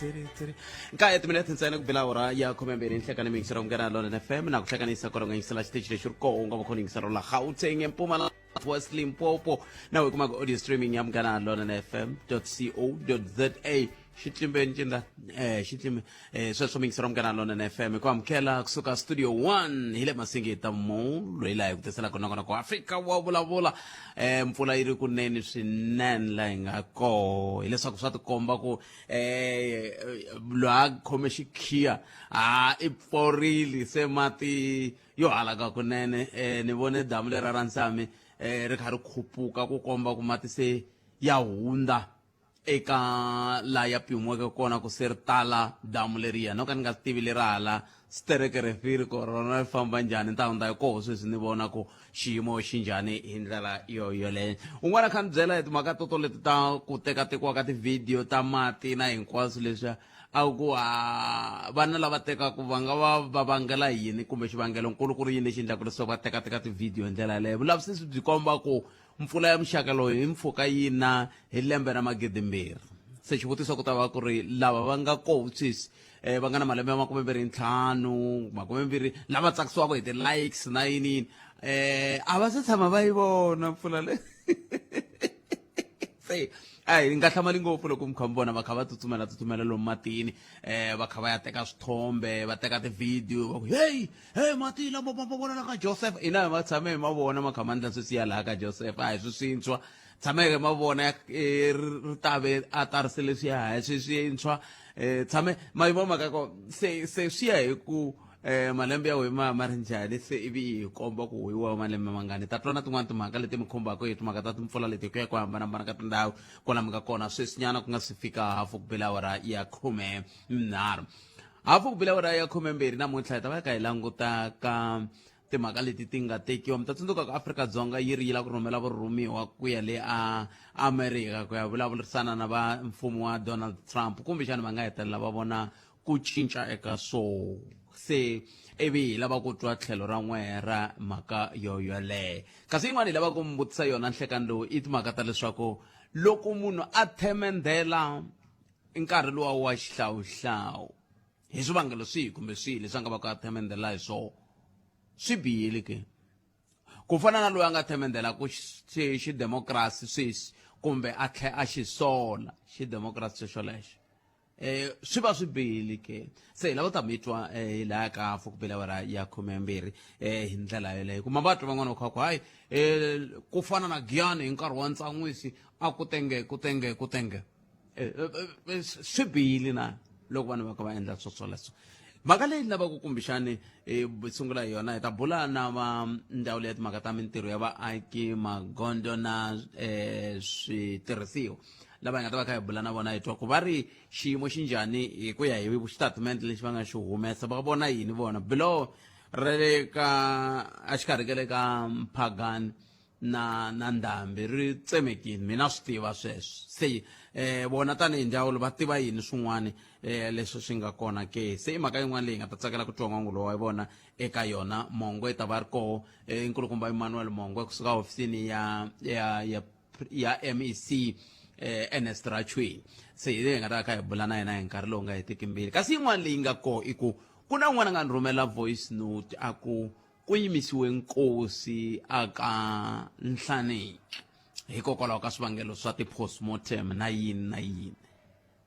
tiri tiri nkaye timinete ntsena ku bela awara ya 12 nhlekani mi yingisela Munghana Lonene FM na ku hlanganisa kwala nga yingisela xitichi lexi ri koho u nga va khona yingisela la Gauteng, eMpumalanga, West Limpopo na u kumaka audio streaming ya Munghana Lonene FM co za. Xitlimbeni cinda xitlimbe sweswo mi yingisela Munghana Lonene FM ku amukela kusuka studio 1 hi le Masingita Mall, loyi laha hi ku tiselaka nongonoko Afrika wa vulavula. Mpfula yi ri kunene swinene laha hi nga koho, hileswaku swa tikomba ku loyi a khome xikhiya a i pforile se mati yo halaka kunene. Ni vone damu lera ra Nsami ri kha ri khupuka ku komba ku mati se ya hundza eka laha ya pimiweke kona ku se ri tala damu leriya. No ka ni nga swi tivi leri hala siterekerefiri ko rona ri famba njhani, ni ta hundza hi koho sweswi ni vona ku xiyimo xi njhani hi ndlela yo yoleyo. Un'wana kha ni byela hi timhaka toto leti ta ku tekatekiwa ka tivhidiyo ta mati na hinkwaswo leswiya, a ku a vana lava tekaka va nga va va vangela yini, kumbe xivangelonkulu ku ri yini lexi endlaka leswaku va tekateka tivhidiyo hi ndlela yaleyo. Vulavisisi byi komba ku mpfula ya muxaka lowu hi mpfhuka yi na hi lembe ra 2000. Se xivutiso ku ta va ku ri lava va nga koho sweswi, va nga na malembe ya 25, 20, lava tsakisiwaka hi ti-likes na yini yini, a va se tshama va yi vona mpfula leyi. Se a hi nga hlamali ngopfu loko mi kha mi vona va kha va tsutsumela tsutsumela lomu matini, va kha va ya teka swithombe, va teka ti-video, va ku heyi hey, mati lama ma vona la ka Joseph. Ina, hi ma tshame hi ma vona ma kha ma ndla sweswi ya laha ka Joseph, a hi swi swintshwa. Tshameke ma vona ri tave a tarise leswiya, hi swi swintshwa. Tshame ma yi vona mhaka ko se swi ya hi ku malembe ya wena ma ri njhani, se ivi hi komba ku hi wa malembe mangani. Ta twa na tin'wani timhaka leti mi khumbaka hi timhaka ta timpfula leti hi ku ya ku hambanahambana ka tindhawu kwala mi nga kona sweswinyana ku nga si fika hafu ku bela awara ya 13. Hafu ku bela awara ya 12 namuntlha hi ta va ka hi languta ka timhaka leti ti nga tekiwa. Mi ta tsundzuka ku Afrika-Dzonga yi ri yi lava ku rhumela vurhumiwa ku ya le a Amerika ku ya vulavurisana na va mfumo wa Donald Trump, kumbexana va nga hetelela va vona ku cinca eka swo se ivi hi lava ku twa tlhelo ra n'we ra mhaka yo yoleyo. Kasi yin'wana hi lava ku mi vutisa yona nhlekani lowu i timhaka ta leswaku loko munhu a themendhela nkarhi luwa wa xihlawuhlawu hi swivangelo swihi kumbe swihi leswi a nga va ka a themendhela hi swona, swi bihile ke? Ku fana na loyi a nga themendhela ku xidemokirasi sweswi kumbe a tlhe a xi sola xidemokirasi xo xolexo, swi va swi bihile ke? Se hi lava ta mi twa hi laha ka hafu ku bela awara ya 12 hi ndlela yoleyo. Kuma vatwa van'wana va kha ku hayi, ku fana na Giyani hi nkarhi wa ntsan'wisi a ku tenge ku tenge ku tenge, swi bihile na loko vanhu va kha va endla swo swoleswo? Mhaka leyi lavaka kumbexani hi sungula hi yona, hi ta bula na va ndzawulo ya timhaka ta mintirho ya vaaki, magondzo na switirhisiwa, lava hi nga ta va kha hi bula na vona hi twa ku va ri xiyimo xi njhani hi ku ya hi xitatimende lexi va nga xi humesa. Va vona yini vona biloho ra le ka exikarhi ka le ka Mphagani na Ndhambi ri tsemekile? Mina swi tiva sweswo. Se vona tanihi ndzawulo va tiva yini swin'wana leswi swi nga kona ke? Se i mhaka yin'wana leyi nga ta tsakela ku twa n'wangulo wa vona eka yona. Mongwe ta va ri koho, nkulukumba Emmanuel Mongwe kusuka hofisini ya MEC Ernest Rachweni. Se hi leyi hi nga ta kha hi bula na yena hi nkarhi lowu nga hetiki mbili. Kasi yin'wana leyi nga koho i ku ku na un'wana a nga ni rhumela voice note a ku ku yimisiwe nkosi aka Nhlaneki hikokwalaho ka swivangelo swa ti-postmortem na yini na yini.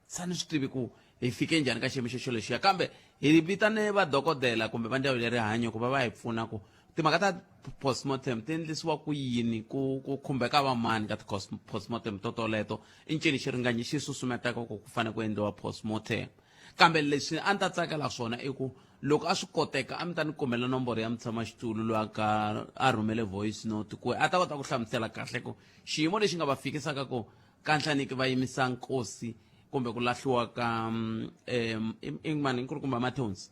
Se ni swi tivi ku hi fike njhani ka xiyimo xexo lexiya, kambe hi vitane vadokodela kumbe va ndzawulo ya rihanyo ku va va hi pfuna ku timhaka ta postmortem ti endlisiwa ku yini, ku khumbeka vamani ka ti-postmortem totoleto, i ncini xi ringanyi xi susumetaka ku ku fanele ku endliwa postmortem. Kambe leswi a ni ta tsakela swona i ku loko a swi koteka a mi ta ni kumela nomboro ya mutshamaxitulu loyi a ka a rhumele voice note ku a ta kota ku hlamusela kahle ku xiyimo lexi nga va fikisaka ku ka Nhlaniki va yimisa nkosi kumbe ku lahliwa ka i mani nkulukumba Mathonsi,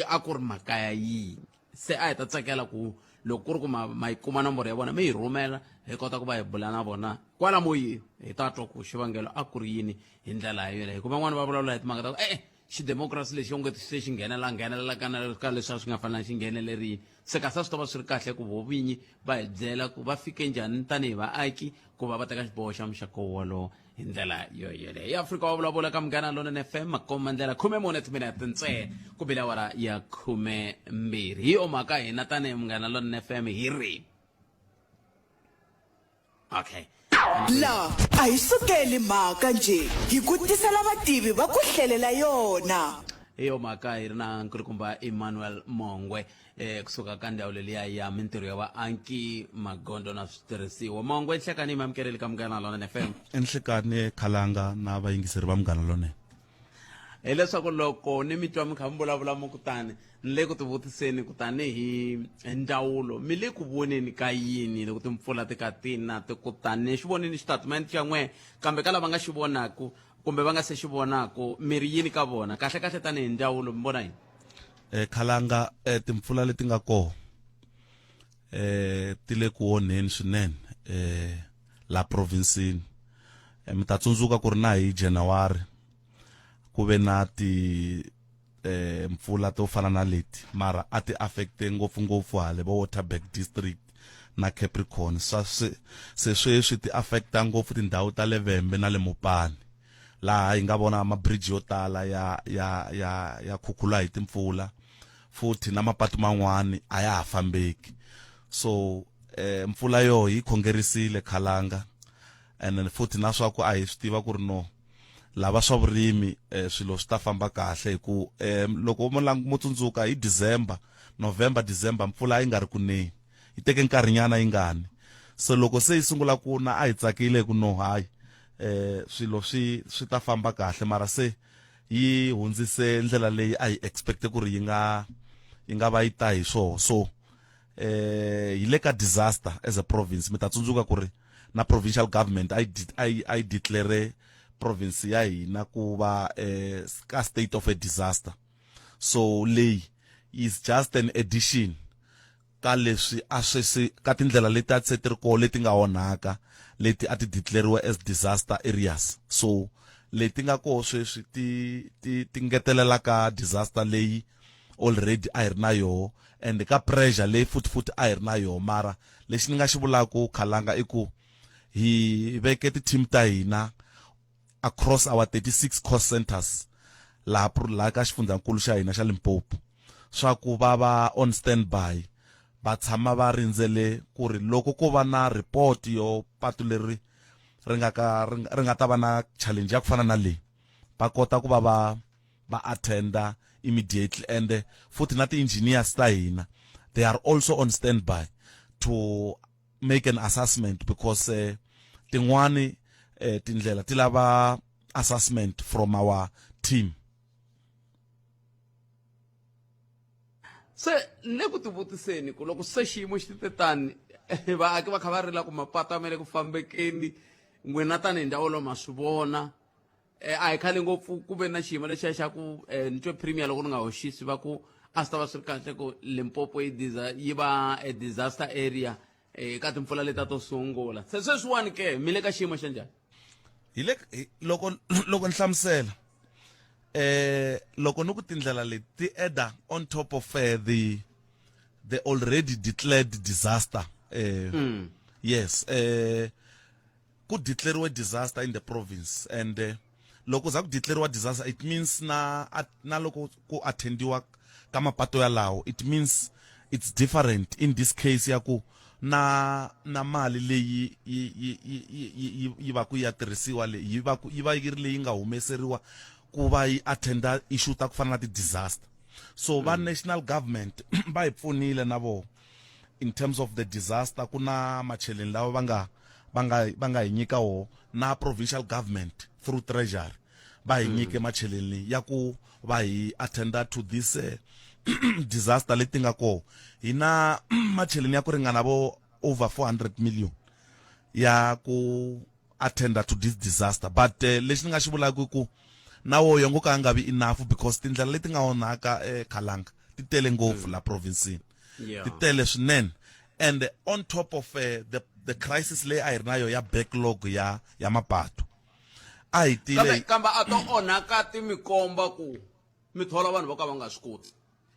a ku ri mhaka ya yini. Se a hi ta tsakela ku loko ku ri ku ma yi kuma nomboro ya vona mi yi rhumela, hi kota ku va hi bula na vona kwala moyeni, hi ta twa ku xivangelo a ku ri yini hi ndlela yoleyo. Hikuva van'wani va vulavula hi timhaka ta ku e-e, xidemokirasi lexi onge se xi nghenela nghenelela ka ka leswi a swi nga fanelanga xi nghenelerile. Se kasi a swi ta va swi ri kahle ku vo vinyi va hi byela ku va fike njhani tanihi vaaki ku va va teka xiboho xa muxaka wolowo. Hi ndlela yo yeleyo, i Afrika wa vulavula ka Munghana Lonene FM, makomba ndlela 14 timinete ntsena ku bile awara ya 12. Hi yo mhaka hina tanihi Munghana Lonene FM hi ri okay. La a hi sukeli mhaka njhe, hi ku tisela vativi va ku hlelela yona. Hi yo mhaka hi ri na nkulukumba Emmanuel Mongwe kusuka ka ndzawulo liya ya mintirho ya vaaki, magondzo na switirhisiwa. Mongwe, nhlekani, mi amukeleli ka Munghana Lonene FM. Enhlekani Khalanga na vayingiseri va Munghana Lonene. Hileswaku loko ni mi twa mi kha mi vulavula mo kutani ni le ku tivutiseni ku tanihi ndzawulo mi le ku voneni ka yini loko timpfula ti ka ti na ti kutani ni xi vonini xitatimende xa n'we, kambe ka lava nga xi vonaku kumbe va nga se xi vonaku mi ri yini ka vona kahle kahle tanihi ndzawulo mi vona yini? Khalanga, timpfula leti nga koho ti le ku onheni swinene la provinsini. Mi ta tsundzuka ku ri na hi January ku ve na ti mpfula to fana na leti, mara a ti affecte ngopfungopfu hale vo Waterberg district na Capricorn. Swa se sweswi ti affecta ngopfu tindhawu ta le Vhembe na le Mopani, laha hi nga vona mabridge yo tala ya ya ya ya khukhula hi timpfula, futhi na mapatu man'wani a ya ha fambeki. So mpfula yo yi khongerisile Khalanga, and then futhi na swa ku a hi swi tiva ku ri no lava swa vurimi swilo swi ta famba kahle, hi ku loko mo tsundzuka hi December, November, December mpfula a yi nga ri ku neni, yi teke nkarhinyana yi nga ni. So loko se yi sungula ku na a hi tsakile hi ku no hayi swilo swi ta famba kahle, mara se yi hundzise ndlela leyi a hi expecte ku ri yi nga va yi ta hi swoho. So hi le ka disaster as a province. Mi ta tsundzuka ku ri na provincial government a yi declare province ya hina ku va ka state of a disaster. So leyi is just an addition ka leswi a sweswi ka tindlela leti a se ti ri koho leti nga onhaka, leti a ti declariwa as disaster areas. So leti nga koho sweswi ti ngetelela ka disaster leyi already a hi ri na yoho, and ka pressure leyi futhi futhi a hi ri na yoho. Mara lexi ni nga xi vulaku Khalanga i ku hi veke ti-team ta hina across our 36 cost centers laha laha ka xifundzankulu xa hina xa Limpopo, swa ku va va on standby, va tshama va rindzele ku ri loko ko va na report yo patu leri ri nga ka ri nga ta va na challenge ya ku fana na leyi, va kota ku va va attenda immediately. And futhi na ti-engineers ta hina, they are also on standby to make an assessment, because tin'wani tindlela ti lava assessment from our team. Se le ku tivutiseni ku loko se xiyimo xi te tani, vaaki va kha va rila ku mapatu a ma le ku fambekeni, n'wina tanihi ndzawulo ma swi vona. A hi khale ngopfu ku ve na xiyimo lexiya xa ku ni twe premier, loko ni nga hoxisi, va ku a swi ta va swi ri kahle ku Limpopo yi va a disaster area ka timpfula leta to sungula. Se sweswiwani ke mi le ka xiyimo xa njhani? Hi le loko ni hlamusela loko ni ku tindlela leti ti adda on top of the already declared disaster. Yes, ku declariwe disaster in the province, and loko za ku declariwa disaster, it means na loko ku attendiwa ka mapato yalawo, it means it's different in this case ya ku na mali leyi yi va ku ya tirhisiwa leyi yi va ku yi va yi ri leyi nga humeseriwa ku va yi attenda issue ta ku fana na ti-disaster. So va national government va hi pfunile na voho in terms of the disaster, ku na macheleni lawa va nga hi nyika wo, na provincial government through treasury va hi nyike macheleni ya ku va hi attenda to this disaster leti nga koho. Hi na macheleni ya ku ringana vo over 400 million ya ku attenda to this disaster, but lexi ni nga xi vulaka i ku na woyo ngo ka a nga vi enough, because tindlela leti nga onhaka Khalanga ti tele ngopfu la provinceni, ti tele swinene. And on top of the crisis leyi a hi ri na yo ya backlog ya mapatu a hi tile. Kambe a to onhaka ti mi komba ku mi thola vanhu vo ka va nga swi koti,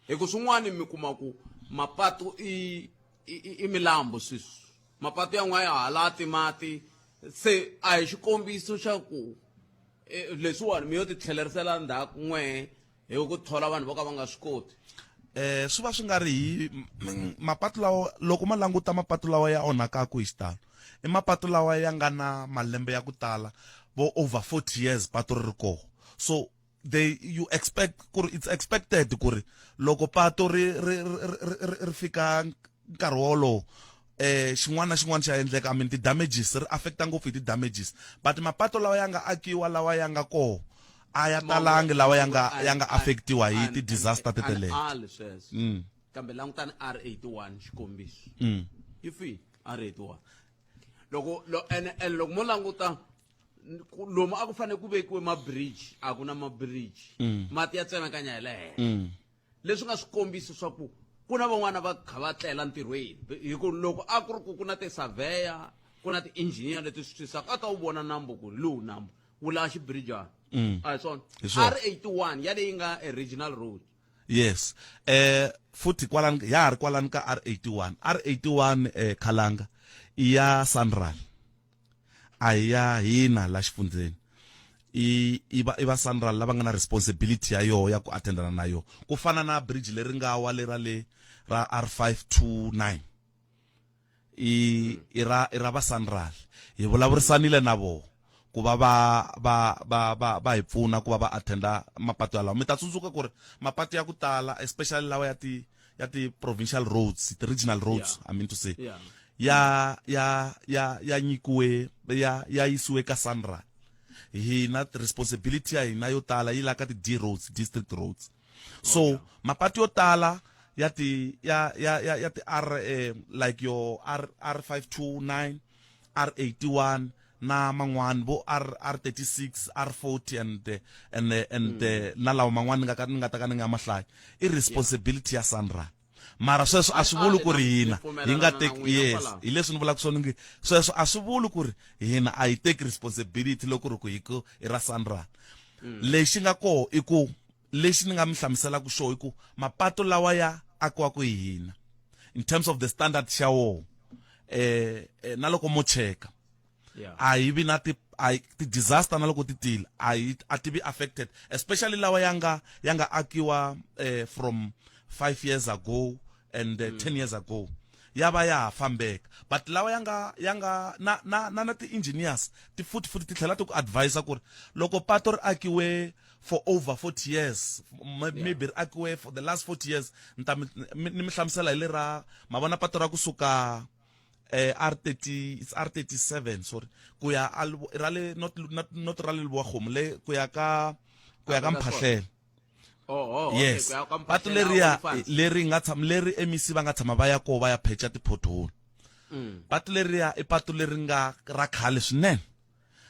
hi ku swin'wana mi kuma ku mapatu i milambu sweswi, mapatu yan'wana ya halati mati. Se a hi xikombiso xa ku eh, leswiwani mi yo ti tlhelerisela ndzhaku n'we hi ku thola vanhu vo ka va nga swi koti. Eh swi va swi nga ri hi mapatu lawa loko ma languta mapatu lawa ya onhakaku hi xitalo i mapatu lawa ya nga na malembe ya ku tala vo over 40 years patu ri ri koho so they you expect ku ri it's expected ku ri loko pato ri ri ri ri fika nkarhi wolowo eh xin'wana na xin'wana xa endleka i mean ti-damages ri affecta ngopfu hi ti-damages but mapato lawa ya nga akiwa lawa ya nga koho a ya talangi lawa ya nga ya nga affectiwa hi ti-disaster teteleto ali sweswo mm. kambe langutani R81 xikombiso mm. yi fini R81 loko lo ene ene loko mo languta lomu a ku fanele ku vekiwe ma-bridge a ku na ma-bridge mm. mati ya tsemakanya hi le henhla mm. leswi nga swikombiso swa ku ku na van'wana va kha va tlela ntirhweni hi ku loko a ku ri ku ku na ti-surveyor ku na ti-engineer leti swi twisaka a ta wu vona nambu ku lowu nambu wu lava xibirijana mm. a hi swona R 81 ya leyi nga a regional road yes eh futhi kwalani ya ha ri kwalani ka R81 R81 eh Khalanga i ya Sanral a hi ya hina la xifundzeni i i va i va Sanral lava nga na responsibility ya yoho ya ku attendana na yoho ku fana na bridge leri nga wa lera le ra R529 i i ra i ra va Sanral hi vulavurisanile na voho ku va va va va va va hi pfuna ku va va attenda mapatu yalawo mi ta tsundzuka ku ri mapatu ya ku tala especially lawa ya ti ya ti provincial roads ti regional roads yeah. I mean to say yeah. ya ya ya ya nyikiwe ya ya yisiwe ka Sanral hina responsibility ya hina yo tala yi la ka ti D roads district roads so okay. mapatu yo tala ya ti ya ya ya, ya ti R eh, like your R R529 R81 na man'wani vo R R36 R40 and and and mm. na lawa man'wani ni nga ka ni nga ta ka ni nga mahlaya i responsibility ya Sanral mara sweswo a swi vuli ku ri hina hi nga teki yes hi leswi ni vulaka swona ngi sweswo a swi vuli ku ri hina a hi teki responsibility loko ri ku hi ku i ra Sanral mm. lexi nga koho i ku lexi ni nga mi hlamuselaka xo i ku mapato lawa ya akiwaka hi hina in terms of the standard xa woho eh, eh na loko mo cheka yeah. a yi vi na ti a ti disaster na loko ti tile a yi a ti vi affected especially lawa ya nga ya nga akiwa eh, from 5 years ago and uh, mm. 10 years ago ya va ya ha fambeka but lawa ya nga ya nga na na na, na ti-engineers ti futhi futhi ti tlhela ti ku advisa ku ri loko pato ri akiwe for over 40 years maybe ri akiwe for the last 40 years ni ta ni mi hlamusela hi le ra ma vona pato ra kusuka eh R30 it's R37 sorry ku ya ra le not not not ra le Lebowa-Kgomo le ku ya ka ku ya ka Mphahlele Oh, oh, yes okay. patu leriya leri nga tshama leri MEC va nga tshama va ya koho va ya phecha ti-pothole mm. patu leriya i patu leri nga ra khale swinene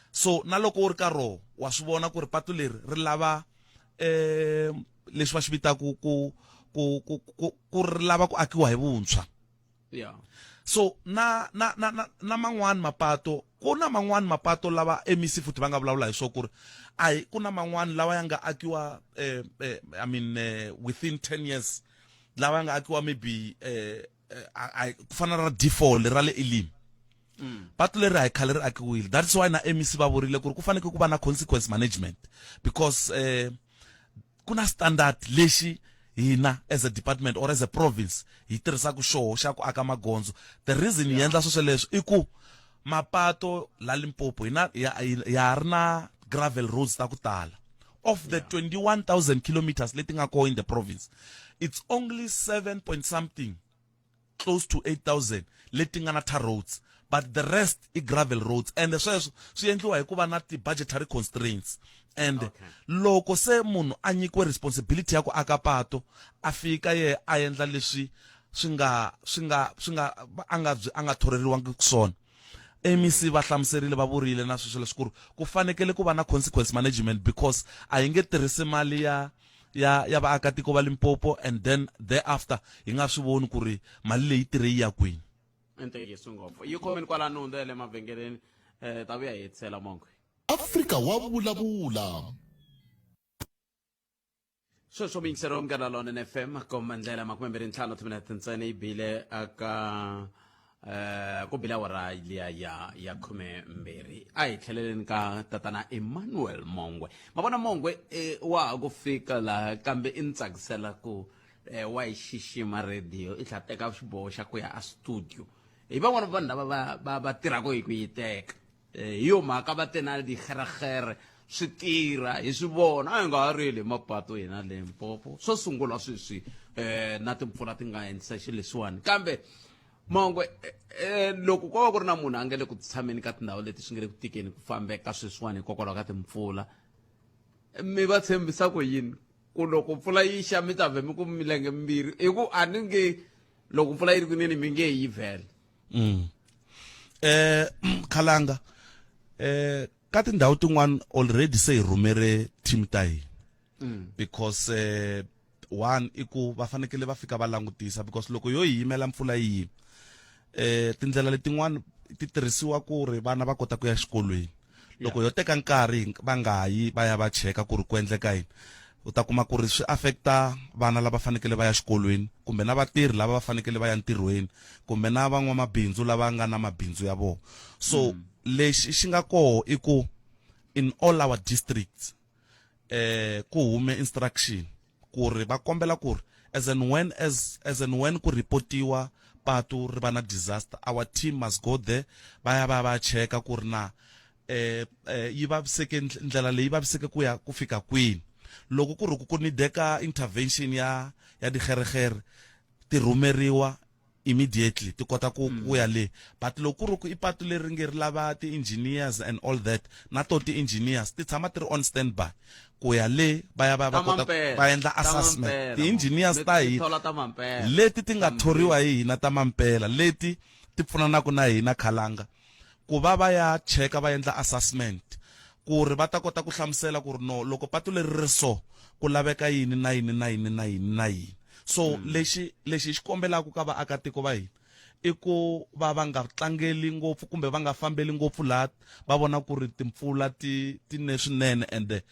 so na loko u ri ka roho wa swi vona ku ri patu leri ri lava eh leswi va swi vitaka ku ku ku ku ku ri lava ku akiwa hi vuntshwa yeah so na na na na, na man'wani mapato ku na man'wani mapato lava MEC futhi va nga vulavula hi swo ku ri a hi ku na man'wani lawa ya nga akiwa eh, eh, I mean eh, within 10 years lawa ya nga akiwa maybe eh, eh, ku fana ra D4 leri ra le Elim mm. patu leri a hi khale ri akiwile that's why na MEC va vurile ku ri ku fanekele ku va na consequence management because eh, ku na standard lexi hina as a department or as a province hi tirhisaka xoho xa ku aka magondzo the reason hi endla swo sweleswo i ku mapato la Limpopo hina ya ha ri na gravel roads ta ku tala of the 21000 kilometers leti nga koho in the province it's only 7 point something close to 8000 leti nga na tar roads but the rest i gravel roads and sweswo swi endliwa hi ku va na ti-budgetary constraints and okay. loko se munhu a nyikiwe responsibility ya ku aka pato a fika ye a endla leswi swi nga swi nga swi nga a nga a nga thoreriwangi swona MEC va hlamuserile va vurile na sweswo leswi ku ri ku fanekele ku va na consequence management because a hi nge tirhisi mali ya ya ya vaakatiko va Limpopo and then thereafter hi nga swi voni ku ri mali leyi tirhe yi ya kwini ntiyiso ngopfu yi khomeni kwalano hundza ya le mavhengeleni um ta vuya hi hetisela mongo Afrika wa vulavula. Sweswo miyingiseri wa Munghana Lonene FM komba ndlela 25 timinete ntsena yi bile aka Eh ku bile awara liya ya ya 12 a hi tlheleleni ka tatana Emmanuel Mongwe. Mavona Mongwe eh, wa ha ku fika laha kambe i ni tsakisela ku eh, wa yi xixima radio i tlha teka xiboho xa ku ya a studio. Hi van'wana va vanhu lava va va va tirhaka hi ku yi teka. Eh, hi yo mhaka va te na digeregere swi tirha hi swi vona a hi nga ha rili hi mapatu hina le Limpopo swo sungula sweswi eh, na timpfula ti nga endlisa xileswiwani kambe Mongwe eh, loko ko va ku ri na munhu a nga le ku tshameni ka tindhawu leti swi nga le ku tikeni ku fambeka sweswiwani hikokwalaho ka timpfula mi va tshembisa ku yini ku loko mpfula yi xa mi ta vhe mi ku milenge mimbirhi hi ku a ni nge loko mpfula yi ri kunene mi nge yi vhele Khalanga ka tindhawu tin'wana already se hi rhumere team ta hina because one i ku va fanekele va fika va langutisa because loko yo yi yimela mpfula yi yima tindlela letin'wana ti tirhisiwa ku ri vana va kota ku ya xikolweni loko yo teka nkarhi va nga yi va ya va cheka ku ri ku endleka yini u ta kuma ku ri swi affecta vana lava fanekele va ya xikolweni kumbe na vatirhi lava va fanekele va ya ntirhweni kumbe na van'wamabindzu lava nga na mabindzu ya vona so lexi xi nga koho i ku in all our districts ku hume instruction ku ri va kombela ku ri as and when as as and when ku reportiwa patu ri va na disaster our team must go there va ya va ya va ya cheka ku ri na yi vaviseke ndlela leyi vaviseke ku ya ku fika kwini loko ku ri ku nideka intervention ya ya digeregere ti rhumeriwa immediately ti kota ku ku ya le but loko ku ri ku i patu leri nge ri lava ti-engineers and all that na to ti-engineers ti tshama ti ri on standby ku ya le va ya va va kota va endla assessment ti-engineers ta hina leti ti nga thoriwa hi hina ta mampela leti ti pfunanaka na hina khalanga ku va va ya cheka va endla assessment ku ri va ta kota ku hlamusela ku ri no loko patu leri ri so ku laveka yini na yini na yini na yini na yini so lexi lexi hi xi kombelaka ka vaakatiko va hina i ku va va nga tlangeli ngopfu kumbe va nga fambeli ngopfu laha va vona ku ri timpfula ti ti ne swinene ende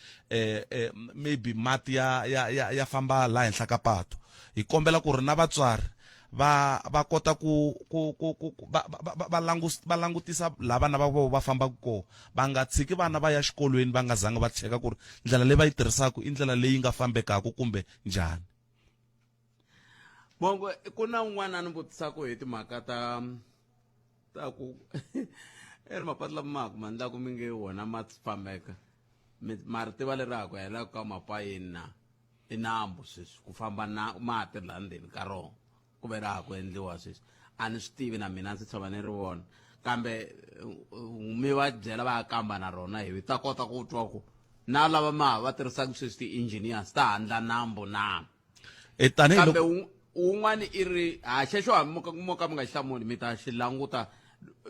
maybe mati ya ya ya ya famba laha henhla ka patu hi kombela ku ri na vatswari va va kota ku ku ku ku va va va langus va langutisa laha vana va vona va fambaka kona va nga tshiki vana va ya xikolweni va nga zanga va cheka ku ri ndlela leyi va yi tirhisaka i ndlela leyi nga fambekaka kumbe njhani. Mongo ku na un'wana a ni vutisaka hi timhaka ta ta ku i ri mapatu lama ma ha ku ma endlaku mi nge wona ma fambeka ma ri tiva leri ha ku helaka ka mapayeni na i nambu sweswi ku famba na mati laha ndzeni ka rona ku ve ra ha ku endliwa sweswi a ni swi tivi na mina ndzi tshama ni ri vona kambe mi va byela va ya kamba na rona hi ta kota ku twa ku na lava ma ha va tirhisaka sweswi ti-engineers ta handla nambu na E, tanihi kambe loko wun'wani i ri ha xexo hambi mo ka mi nga xi hlamuli mi ta xi languta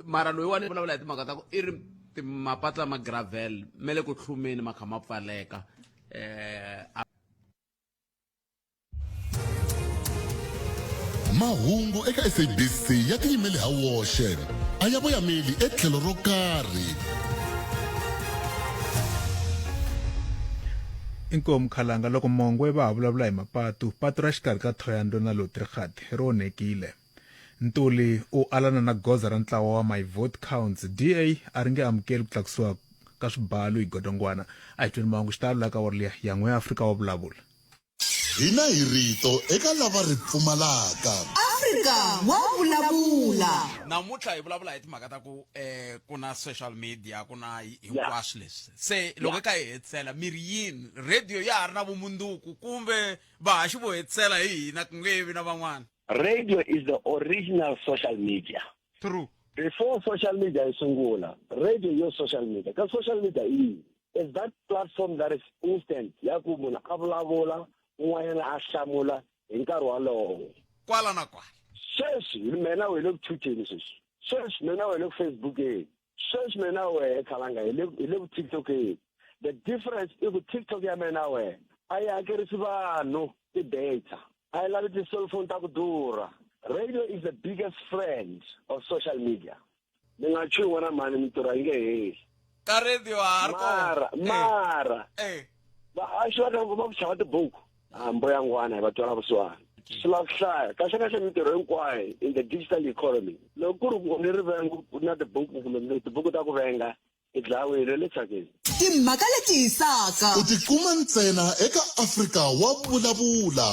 mara loyiwani vulavula hi timhaka ta ku i ri mapatu lama gravel me le ku tlhumeni ma kha ma pfaleka Mahungu eka SABC ya tiyimele ha woxe a ya voyameli etlhelo ro karhi. Inkomu Khalanga loko Mongwe va ha vulavula hi mapatu, patu ra xikarhi ka Thohoyandou na Lotrigat ri onhekile. Ntuli u alana na goza ra ntlawa wa My Vote Counts, DA a ri nge amukeli ku tlakusiwa ka swibalo hi godongwana. A hi tweni mahungu xitalo la ka awara liya ya n'we Afrika wa vulavula. Hina hi rito eka lava ri pfumalaka. Afrika wa vulavula. Namuntlha hi vulavula hi timhaka ta ku eh ku na social media ku na hinkwaswo leswi se loko ka hi hetisela mi ri yini radio ya ha ri na vumundzuku kumbe vahaxi vo hetisela hi hina ku nge vi na van'wana Radio is the original social media. True. Before social media yi sungula, radio yo social media. Ka social media i yini? Is that platform that is instant ya ku munhu a vulavula un'wanyana a hlamula hi nkarhi walowo. Kwala na kwala. Sweswi mina wehe le ku tweeteni sweswi. Sweswi mina wehe le ku Facebookeni. Sweswi mina na wehe Khalanga hi le hi le ku TikTokeni. The difference i ku TikTok ya mina na wehe a yi hakerisi vanhu ti-data. A yi lavi ti-cellphone ta ku durha. Radio is the biggest friend of social media. Mi nga chuhi n'wana mhani mintirho a yi nge heli. Ka radio a ha ri kona. Mara mara Eh. vahaxi va ka va ku chava tibuku. A mboyangwana hi va twela vusiwana. Swi lava ku hlaya kahle kahle mintirho hinkwayo in the digital economy. Loko ku ri ku ni rivengo na tibuku kumbe tibuku ta ku venga i dlawile le thyakeni. Timhaka leti hisaka. U tikuma ntsena eka Afrika wa Vulavula.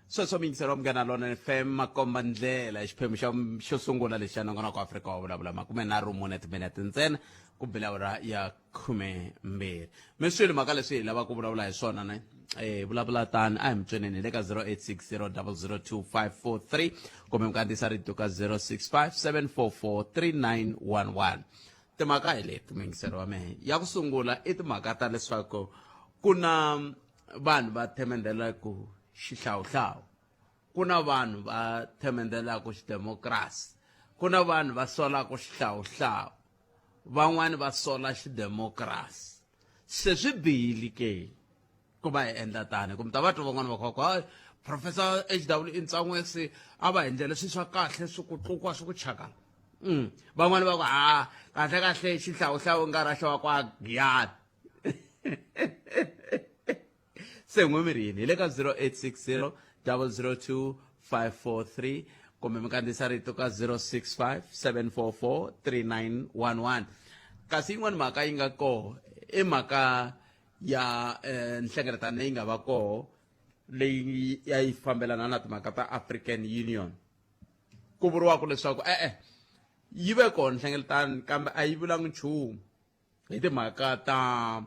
Sweswo miyingiselo wa Munghana Lonene FM, makomba ndlela i xiphemu xa xo sungula lexi xa nongonoko Afrika wa Vulavula, 34 timinete ntsena ku bela awara ya 12. Mi swi twile mhaka leswi hi lavaka ku vulavula hi swona ne? Eh, vulavula tani a hi mi tsweneni hi le ka 0860002543 kumbe mi kandziyisa rito ka 0657443911. Timhaka hi leti muyingiseri wa mehe. Ya ku sungula i timhaka ta leswaku ku na vanhu va themendelaku xihlawuhlawu, ku na vanhu va themendelaku xidemokirasi, ku na vanhu va solaka xihlawuhlawu, van'wani va sola xidemokirasi. Se swi bihile ke ku va hi endla tani? Kumbe ta va twa van'wani va kha va ku hayi, Professor HW Ntsan'wisi a va hi ndlele swilo swa kahle, swi ku tlukwa swi ku chakala. Van'wani va ku ha kahle kahle xihlawuhlawu nga ra xa kwa Giyani. Se n'we mi ri yini? Hi le ka 0860 002 543 kumbe mi kandziyisa rito ka 065 744 3911. Kasi yin'wana mhaka yi nga koho i mhaka ya nhlengeletano leyi nga va koho leyi ya yi fambelana na timhaka ta African Union. Ku vuriwaka leswaku e-e yi ve kona nhlengeletano kambe a yi vulanga nchumu hi timhaka ta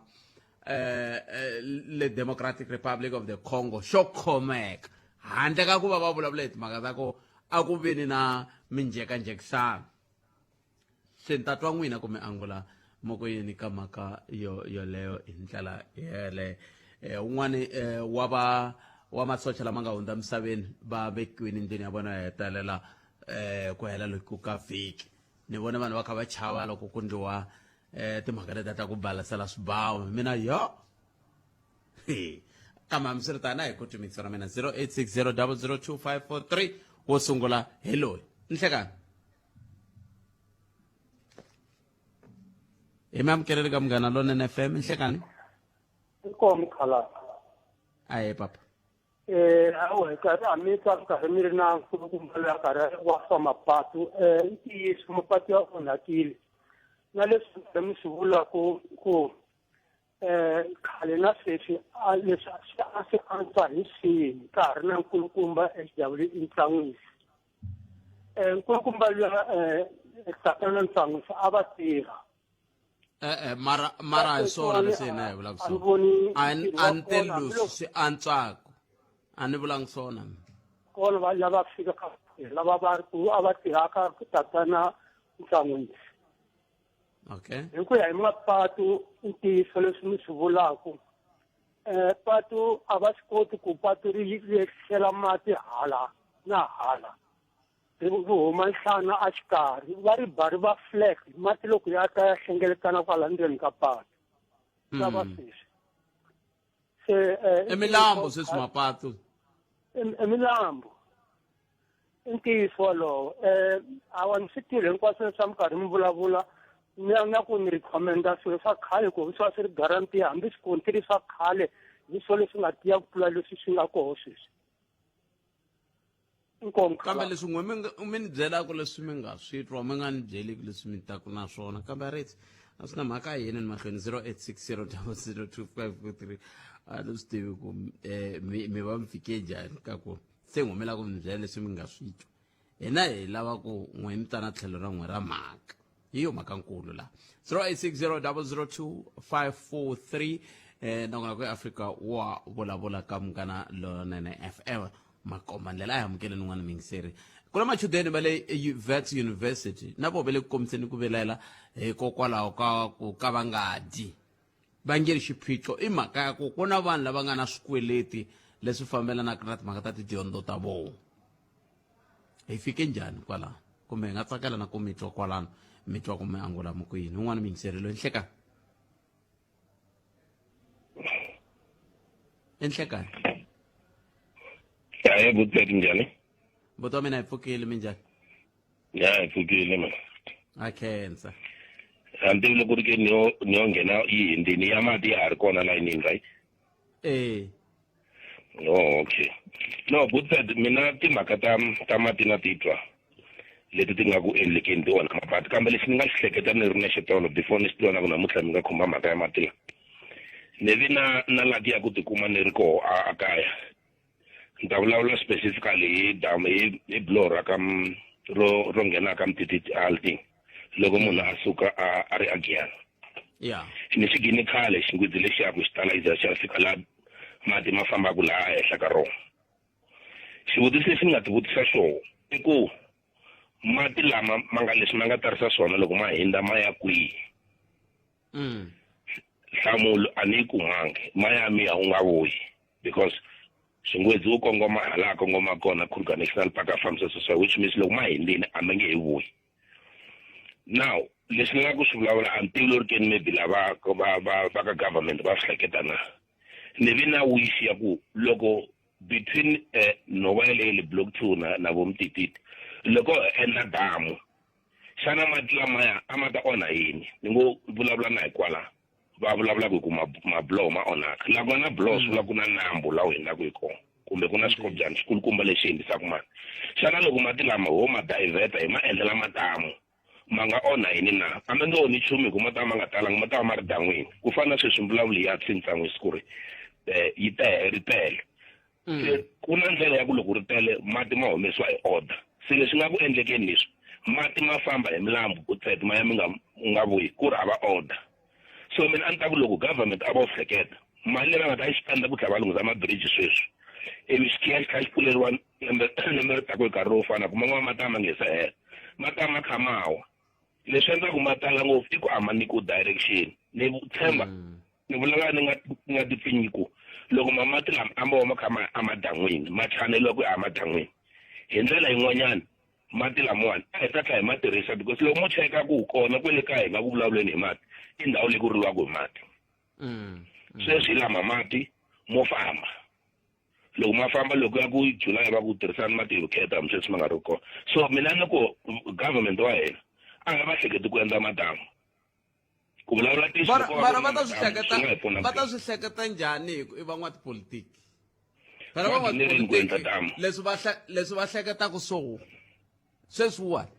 le Democratic Republic of the Congo xo khomeka, handle ka ku va va vulavula hi timhaka ta ku a ku veni na minjhekanjhekisano. Se ni ta twa n'wina kumbe angula moko yini ka mhaka yo yoleyo hi ndlela yeleyo. Un'wani wa va wa masocha lama nga hundza misaveni va vekiwile ndlwini ya vona ya hetelela ku hela loku ka vhiki. Ni vone vanhu va kha va chava loko ku ndliwa timhaka letiya ta ku balasela swibawu. Mina yo kambe hambiswiritano a hi ku timitso ra mina 0860002543 wo sungula hi loyi. Nhlekani hi mi amukeleli ka Munghana Lonene FM. Nhlekani. Inkomu khalanga. Ahe papa. Awa hi karhi a mi twa karhi mi ri na nkulukumba loyi a karhi wa swa mapatu. I ntiyiso mapatu ya onhakile na leswi karhi mi swi vulaku ku khale na sweswi leswi swi a swi antswa hi swihi ka ha ri na nkulukumba HW Ntsan'wisi. Nkulukumba luya tatana Ntsan'wisi a va tirha. E-e, mara mara hi swona leswi hina hi vulaka A ni swona. voni A ni ntirho wa a ni teli kona, leswi swi antswaka, a ni vulangi swona mina. Kona va lava fika ka lava va ri ku a va tirhaka tatana Ntsan'wisi. Okay. Hi ku ya hi mapatu i ntiyiso leswi mi swi vulaku. Patu a va swi koti ku patu ri yehlisela mati hala na hala. Ri huma nhlana a xikarhi, va ri ba ri va flat, mati loko ya ta ya hlengeletana kwala ndzeni ka patu. Swa va sweswi. Se I milambu sweswi mapatu. I milambu. I ntiyiso wolowo. Awa ni swi tivi hinkwaswo leswi a mi karhi mi vulavula na na ku ni recommenda swilo swa khale ku swi va swi ri guarantee, hambi swikontiri swa khale hi swona leswi nga tiya ku tlula leswi swi nga koho sweswi. Inkomu Kambe leswi n'we mi nga mi ni byelaka leswi mi nga swi twa, mi nga ni byeliki leswi mi taku na swona, kambe a ritsi a swi na mhaka yini ni mahlweni 0860002543. A ni swi tivi ku mi mi va mi fike njhani ka ku se n'we mi lava ku mi byela leswi mi nga swi twa. Hina hi lava ku n'we mi ta na tlhelo ra n'we ra mhaka. Hi yo mhaka nkulu la. 0860002543 nongonoko ya Afrika wa Vulavula ka Munghana Lonene FM. Makomba ndlela a hi amukeleni un'wana muyingiseri. Ku na machudeni va le Wits University na voho va le ku kombiseni ku vilela hikokwalaho ka ku ka va nga dyi. Va nge ri xiphiqo i mhaka ya ku ku na vanhu lava nga na swikweleti leswi fambelanaka na timhaka ta tidyondzo ta vona. Hi fike njhani kwalano? Kumbe hi nga tsakela na ku mi twa kwalano, mi twa ku mi angula mi ku yini. Un'wana muyingiseri loyi, nhlekani. Enhlekani. Ya, good njhani? Buti wa mina, hi pfukile, minjhani? Ya, hi pfukile mina. A khensa. A ni tivi loko ri ke ni yo ni yo nghena yi hindzini ya mati ya ha ri kona layinini, right? Eh. Oh, okay. No, Butfed, mina timhaka ta ta mati na titwa leti ti nga ku endlekeni ti onha mapatu kambe lexi ni nga xi hleketa ni ri na xitolo before ni swi tiva na ku namuntlha mi nga khumba mhaka ya mati la ni vi na na laki ya ku tikuma ni ri koho a kaya ni ta vulavula specifically hi damu hi hi buloho ra ka ro ro nghena ka Mtititi Alting loko munhu a suka a a ri a Giyani ya ni xi gini khale xingwidzi lexiya ku xi tala yi za xi ya fika laha mati ma fambaka laha henhla ka rona xivutiso lexi ni nga ti vutisa xoho i ku mati lama ma nga leswi ma nga tarisa swona loko ma hindza ma ya kwihi nhlamulo a ni yi kumangi ma ya miya u nga vuyi because xingwedzi wu kongoma hala a kongoma kona Kruger National Park a fambisa sweswo which means loko ma hindzile a ma nge he vuyi now leswi ni nga ku swi vulavula a ni tivi lori keni maybe lava va va va ka government va swi hleketa na ni vi na wish ya ku loko between nhova yaleyo le block 2 na na vomtititi loko endla damu xana mati lamaya a ma ta onha yini ni ngo vulavula na hi kwala va vulavulaka hi ku mabuloho ma onhaka laha ku nga na buloho swi vula ku na nambu laha wu hundzaka hi kona kumbe ku na xikobyana xikulukumba lexi hundzisaka mati xana loko mati lama ho ma divert-a hi ma endlela madamu ma nga onha yini na a ma nge onhi nchumu hi ku ma ta va ma nga talanga ma ta va ma ri dan'wini ku fana na sweswi mbulavulo ya tshintsan'wisi ku ri yi tele ri tele se ku na ndlela ya ku loko ri tele mati ma humesiwa hi order se leswi nga ku endlekeni leswi mati ma famba hi milambu ku tsete ma ya mi nga nga vuyi ku ri hava order so mina a ni ta ku loko government a vo hleketa mali leyi va nga ta yi spenda ku tlhela va lunghisa mabiriji sweswi ivi xikhiya xi tlhela xi pfuleriwa lembe lembe ri taka hi nkarhi lowu fanaka man'wana ma ta ma nge se hela ma ta ma kha ma wa leswi endlaku ma tala ngopfu i ku a ma nyikiwi direction ni tshemba ni vulavula ni nga ni nga tipfinyi ku loko mamati lama a mo ma kha ma emadan'wini ma chaneliwa ku ya emadan'wini hi ndlela yin'wanyana mati lamawani a hi ta tlhela hi ma tirhisa because loko mo cheka ku kona kwele kaya hi nga ku vulavuleni hi mati i ndhawu leyi ku riliwaka hi mati sweswi hi lama mati mo famba loko ma famba loko ya ku July va ku tirhisani mati hi vukheta hambi sweswi ma nga ri kona so mina ni ku government wa hina a nga va hleketi ku endla madamu ku vulavula ntiyiso Mara loko va mara ri va na ta swi madamu hleketa swi nga hi pfuna va ta ku swi hleketa njhani hi ku i van'watipolitiki phela Va nghenerile ku endla van'watipolitiki damu. leswi va leswi va hleketaka swo sweswiwani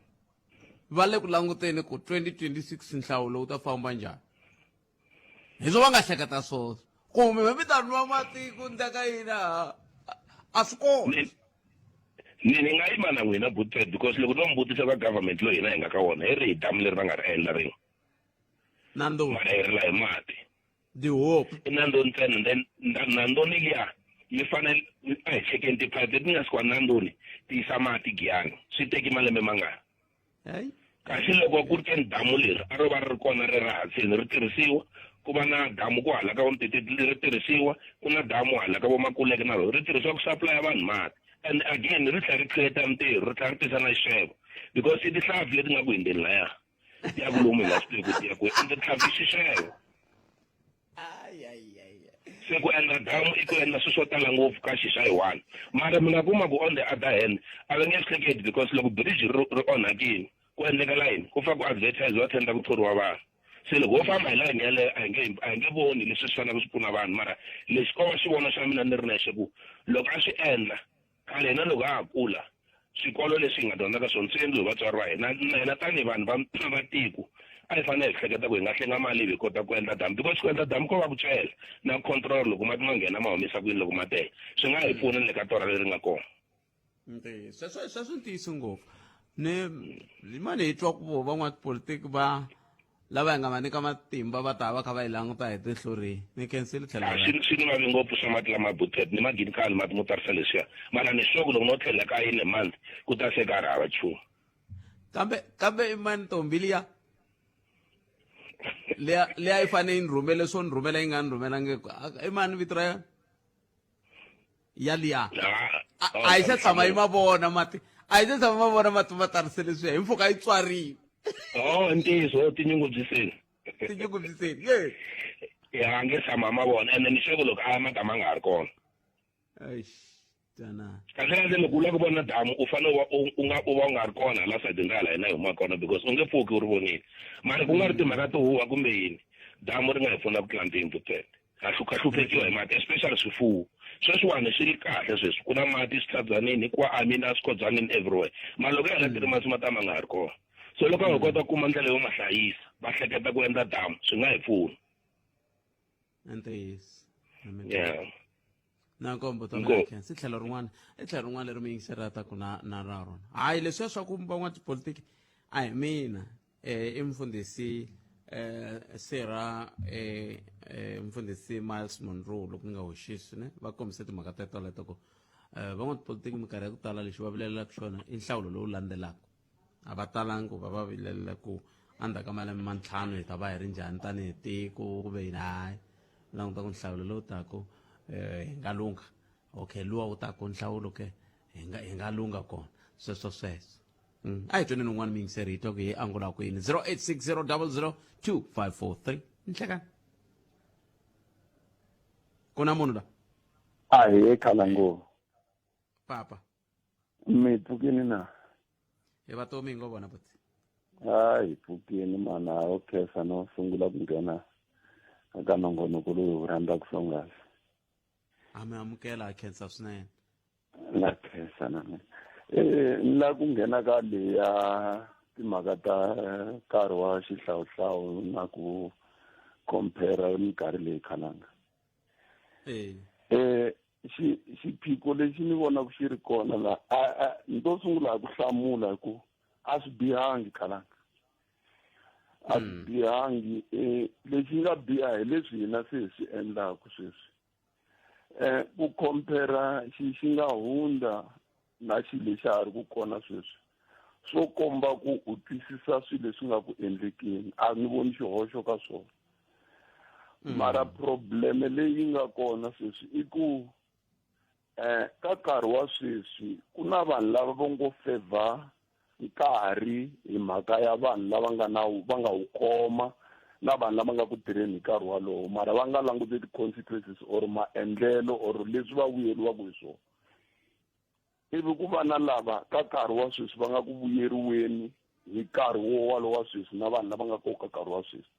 va le ku languteni ku 2026 nhlawulo wu ta famba njhani hi swo va nga hleketa swona kumbe mi ta nwa mati ku ndleka yini a a swi kona Ni ni nga yima na n'wina Butfed because loko no mi vutisa va government loyi hina hi nga ka wona hi rihi damu leri va nga ri endla rin'we Nandoni mara hi rila hi mati the hope i Nandoni ntsena then Nandoni liya yi fanele a hi chekeni tiphayiphi leti nga suka Nandoni ti yisa mati Giyani swi teki malembe mangani Hayi. Kasi loko ku ri ke ni damu leri a ro va ri ri kona ri ri hansini ri tirhisiwa, ku va na damu ku hala ka vo Mtititi ri tirhisiwa, ku na damu hala ka vo Makuleke na rona ri tirhisiwa ku supply-a vanhu mati. And again ri tlhela ri create mintirho, ri tlhela ri tisa na xixevo because i tihlampfi leti nga ku hundzeni lahaya ti ya ku lomu hi nga swi tivi ku ti ya kwihi ende tihlampfi i xixevo. Se ku endla damu i ku endla swilo swo tala ngopfu ka xi xa yi one mara mi nga kuma ku on the other hand a va nge swi hleketi because loko bridge ri ri onhakile ku endlekela yini ku fanele ku advertise-iwa tender ku thoriwa vanhu se loko ho famba hi layeni yeleyo a hi nge a hi nge voni leswi swi faneleke swi pfuna vanhu mara lexi ko va xivono xa mina ni ri nexe ku loko a swi endla Khale hina loko ha ha kula, swikolo leswi hi nga dyondza ka swona swi endliwe hi vatswari va hina. Na hina tanihi vanhu va va tiko, a hi fanele hi hleketa ku hi nga hlenga mali ivi hi kota ku endla damu because ku endla damu ko va ku cela na ku control loko mati ma nghena ma humesa ku yini loko ma tele. Swi nga hi pfuna ni le ka torha leri nga kona. Ntiyiso. Sweswo sweswo i ntiyiso ngopfu. Ni mani hi twa ku vo van'watipolitiki va lava hi nga va nyika matimba va ta va kha va yi languta hi tihlo rihi ni khensile tlhela Ah, swi swi ni vavi ngopfu swa mati lama butet ni magini khale mati mo tarisa leswiya mara ni sure ku loko no tlhelela ka in a month ku ta se ka ri hava nchumu kambe kambe i mani ntombi liya liya liya yi fanele yi ni rhumele swo ni rhumela yi nga ni rhumelangi i mani vito ra yona ya liya a yi se tshama yi ma vona mati a yi se tshama ma vona mati ma tarise leswiya hi mpfhuka yi tswariwe oh ntiyiso tinyungubyiseni tinyungubyiseni ye ya nge tshama ma vona ende ni sure loko a ma ta ma nga ha ri kona kahle kahle loko u lava ku vona damu u fanele u va u nga u va u nga ri kona hala sayidini ra hala hina hi huma kona because u nge pfuki u ri vonile mara ku nga ri timhaka to huha kumbe yini damu ri nga hi pfuna ku tlula mpimo tete. Ha hluphekiwa hi mati, especially swifuwo. Sweswiwani swi ri kahle sweswi, ku na mati switlhadzanini, kwa amina, swikodzanini, everywhere. Mara loko ya hela 3 months, mati a ma nga ha ri kona. So loko a nga kota ku kuma ndlela yo ma hlayisa, va hleketa ku endla damu, swi nga hi pfuna. Ntiyiso. Yeah. Na nkombo Inkomu. tona khensa. I tlhelo rin'wana, i tlhelo rin'wana leri mi yingiseraka ku na ra rona. Hayi, leswiya swa ku van'watipolitiki a hi mina, i mfundhisi sera mfundhisi Miles Monroe, loko ni nga hoxisi ne, va kombise timhaka teto leto ku van'watipolitiki minkarhi ya ku tala lexi va vilelelaka xona i nhlawulo lowu landzelaka. A va talangi ku va va vilelela ku endzhaku ka malembe mantlhanu hi ta va hi ri njhani tanihi tiko, kumbe yini. Hayi, languta ku nhlawulo lowu taku hi nga lungha, okay, luwa wu taku nhlawulo ke hi nga lungha kona, sweswo sweswo. A hi tweni un'wana miyingiseri, hi twa ku hi angula kwini. 0860 002 543. Nhlekani, ku na munhu la? Ahee, Khalango. Papa. Mi pfukini na? Hi vatomi, hi ngo vona buti. Hayi, pfukini mana. O khensa no sungula ku nghena eka nongonoko lowu hi wu rhandzaka swonghasi. A mi amukela, ha khensa swinene. Na khensa na mina. Ni lava ku nghena ka leya timhaka ta nkarhi wa xihlawuhlawu na ku compare minkarhi leyi, Khalanga. Xi xiphiqo lexi ni vonaka xi ri kona la, a ni to sungula hi ku hlamula hi ku a swi bihangi, Khalanga, a swi bihangi. Lexi nga biha hi leswi hina se hi swi endlaku sweswi, ku compare xi xi nga hundza na xi lexi ha ri ku kona sweswi, swo komba ku u twisisa swilo leswi nga ku endlekeni. A ni voni xihoxo ka swona, mara probleme leyi nga kona sweswi i ku ka nkarhi wa sweswi ku na vanhu lava va ngo favor nkarhi hi mhaka ya vanhu lava nga na va nga wu khoma na vanhu lava nga ku tirheni hi nkarhi walowo, mara va nga languti ti-consequences or maendlelo or leswi va vuyeriwaka hi swona. Ivi ku va na lava ka nkarhi wa sweswi va nga ku vuyeriweni hi nkarhi wo walowo wa sweswi na vanhu lava nga koka nkarhi wa sweswi.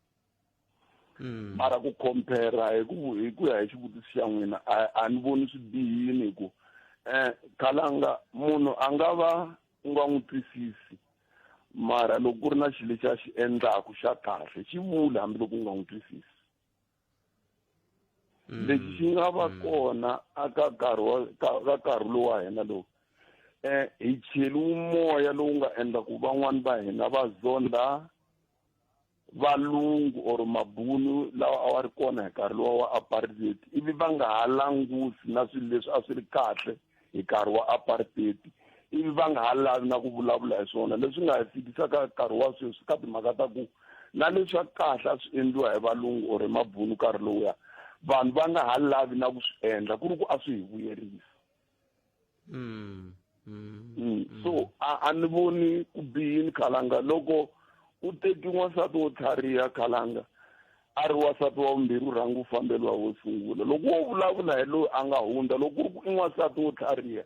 Mara ku compare hi ku ya hi xivutiso xa n'wina, a ni voni swi bihini hi ku Khalanga, munhu a nga va u nga n'wi twisisi, mara loko ku ri na xilo lexi a xi endlaku xa kahle, xi vula hambiloko u nga n'wi twisisi. Lexi xi nga va kona aka nkarhi wa ka nkarhi lowu wa hina lowu, hi cheliwe moya lowu nga endla ku van'wani va hina va zonda valungu or mabunu lawa a wa ri kona hi nkarhi lowa wa apartheid, ivi va nga ha langusi na swilo leswi a swi ri kahle hi nkarhi wa apartheid, ivi va nga ha lavi na ku vulavula hi swona, leswi nga hi fikisa ka nkarhi wa sweswi ka timhaka ta ku na leswa kahle a swi endliwa hi valungu or hi mabunu nkarhi lowuya, vanhu va nga ha lavi na ku swi endla ku ri ku a swi hi vuyerisa. So a ni voni ku bihini, Khalanga. Loko u teki n'wansati wo tlhariha, Khalanga, a ri wansati wa vumbirhi, u rhanga u fambeliwa wo sungula. Loko wo vulavula hi loyi a nga hundza, loko ku ri ku i n'wansati wo tlhariha,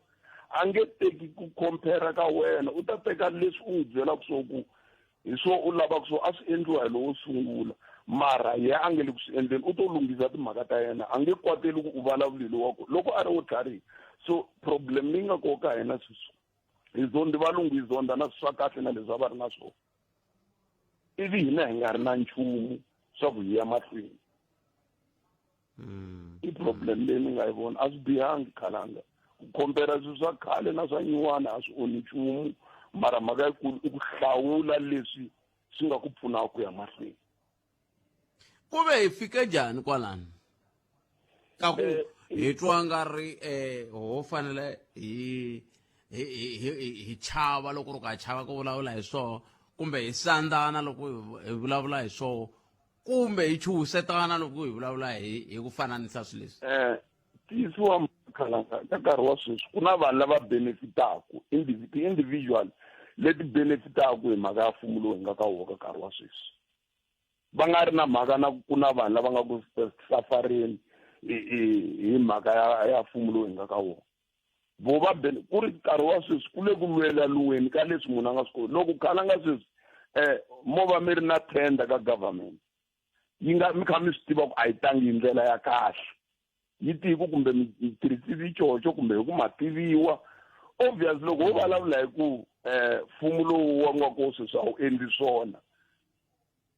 a nge teki ku compare ka wena, u ta teka leswi u n'wi byelaka swo ku hi swo u lavaka swo a swi endliwa hi lowo sungula, mara yena a nge le ku swi endleni, u to lunghisa timhaka ta yena, a nge kwateli ku u vulavulile wa ku loko a ri wo tlhariha. So problem leyi nga koka ka hina sweswi, hi zondi valungu, hi zonda na swa kahle na leswi a va ri na swona, ivi hina hi nga ri na nchumu swa ku hi ya mahlweni. I problem leyi ni nga yi vona. A swi bihangi, Khalanga, ku compare swilo swa khale na swa nyuwana, a swi onhi nchumu, mara mhaka yikulu i ku hlawula leswi swi nga ku pfunaka ku ya mahlweni. Ku ve hi fike njhani kwalano ka ku hi twa nga ri ho fanele hi chava loko ri ku ha chava ku vulavula hi swoho, kumbe hi sandzana loko hi vulavula hi swoho, kumbe hi chuhusetana loko hi vulavula hi ku fananisa swilo leswi? Tiyisiwa Khalanga, ka nkarhi wa sweswi ku na vanhu lava benefitaku, ti-individual leti benefitaku hi mhaka ya mfumo lowu hi nga ka wona ka nkarhi wa sweswi, va nga ri na mhaka na ku na vanhu lava nga ku safareni hi mhaka ya mfumo lowu hi nga ka wona. Vo va ku ri nkarhi wa sweswi ku le ku lwelaniweni ka leswi munhu a nga swi koti. Loko Khalanga sweswi mo va mi ri na tender ka government. Yi nga mi kha mi swi tiva ku a yi tangi hi ndlela ya kahle. Yi tiku kumbe mi tirhisi coco kumbe hi ku ma tiviwa. Obvious loko wo vulavula hi ku mfumo lowu wa nga ko sweswi a wu endli swona.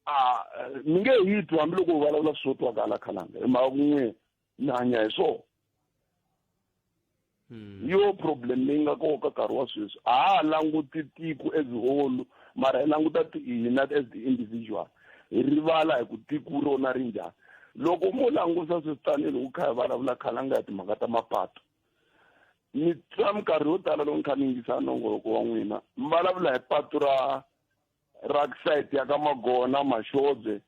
A mi nge hi twi hambiloko u vulavula swo twakala khalanga hi mhaka kun'we mi hanya hi swona. Yo problem leyi nga koka nkarhi wa sweswi a ha languti tiko as whole mara hi languta hina as the individual hi rivala hi ku tiko rona ri njhani. Loko mo langusa sweswi tanihiloko kha hi vulavula khalanga ya timhaka ta mapatu ni twa minkarhi yo tala loko ni kha ni yingisa nongoloko wa n'wina mi vulavula hi patu ra ra side ya ka Magona Mashobye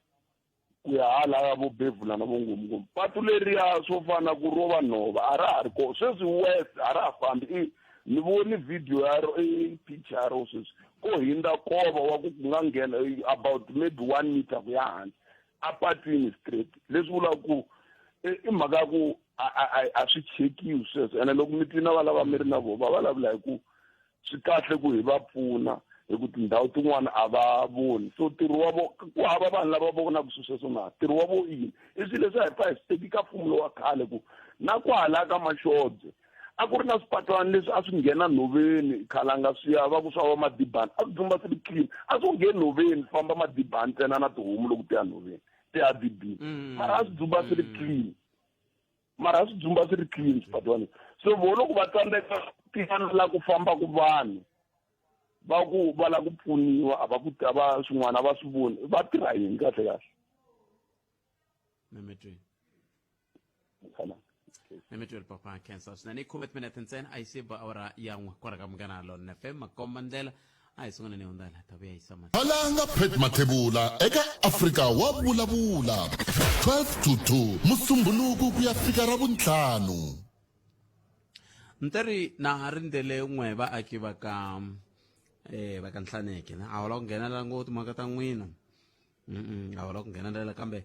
ku ya hala ya vo Bevula na vo Ngomngom. Patu leriya swo fana ku ro va nhova a ra ha ri kona sweswi west a ra ha fambi i ni voni video ya ro i picture ya ro sweswi ko hindza kova wa ku ku nga nghena about maybe 1 meter ku ya hansi a patwini straight leswi vulaka ku i mhaka ya ku a swi chekiwi sweswo ene loko mi twina va lava mi ri na vona va vulavula hi ku swi kahle ku hi va pfuna hi ku tindhawu tin'wana a va voni. So ntirho wa vo ku hava vanhu lava vonaka swilo sweswo na ntirho wa vo yini i swilo leswi a hi pfa hi swi teki ka mfumo lowa khale ku na kwala ka Mashobye a ku ri na swipatwana leswi a swi nghena nhoveni khalanga swi ya va ku swa va madibani a swi dzumba swi ri clean a swi ngheni nhoveni famba madibani ntsena na tihomu loko ti ya nhoveni ti ya dibini mara a swi dzumba swi ri clean mara a swi dzumba swi ri clean swipatwana. So vo loko va tsandzeka tiyana la ku famba ku vanhu va ku va lava ku pfuniwa a va ku a va swin'wana a va swi voni va tirha yini kahle kahle. Mimetweni papa khensa swinene i khume timinete ntsena a yi se ba awara ya n'we kwala ka Munghana Lonene FM makomba ndlela a hi sunguleni hundala ta vuya yisa mahlweni. Valanga Pat Mathebula eka Afrika wa Vulavula 12 to 2 Musumbhunuku ku ya fika Ravuntlhanu. Nteri na ha rindzele n'we vaaki va ka va ka Nhlaneke na a wu lava ku nghenelela ngopfu timhaka ta n'wina. A wu lava ku nghenelela kambe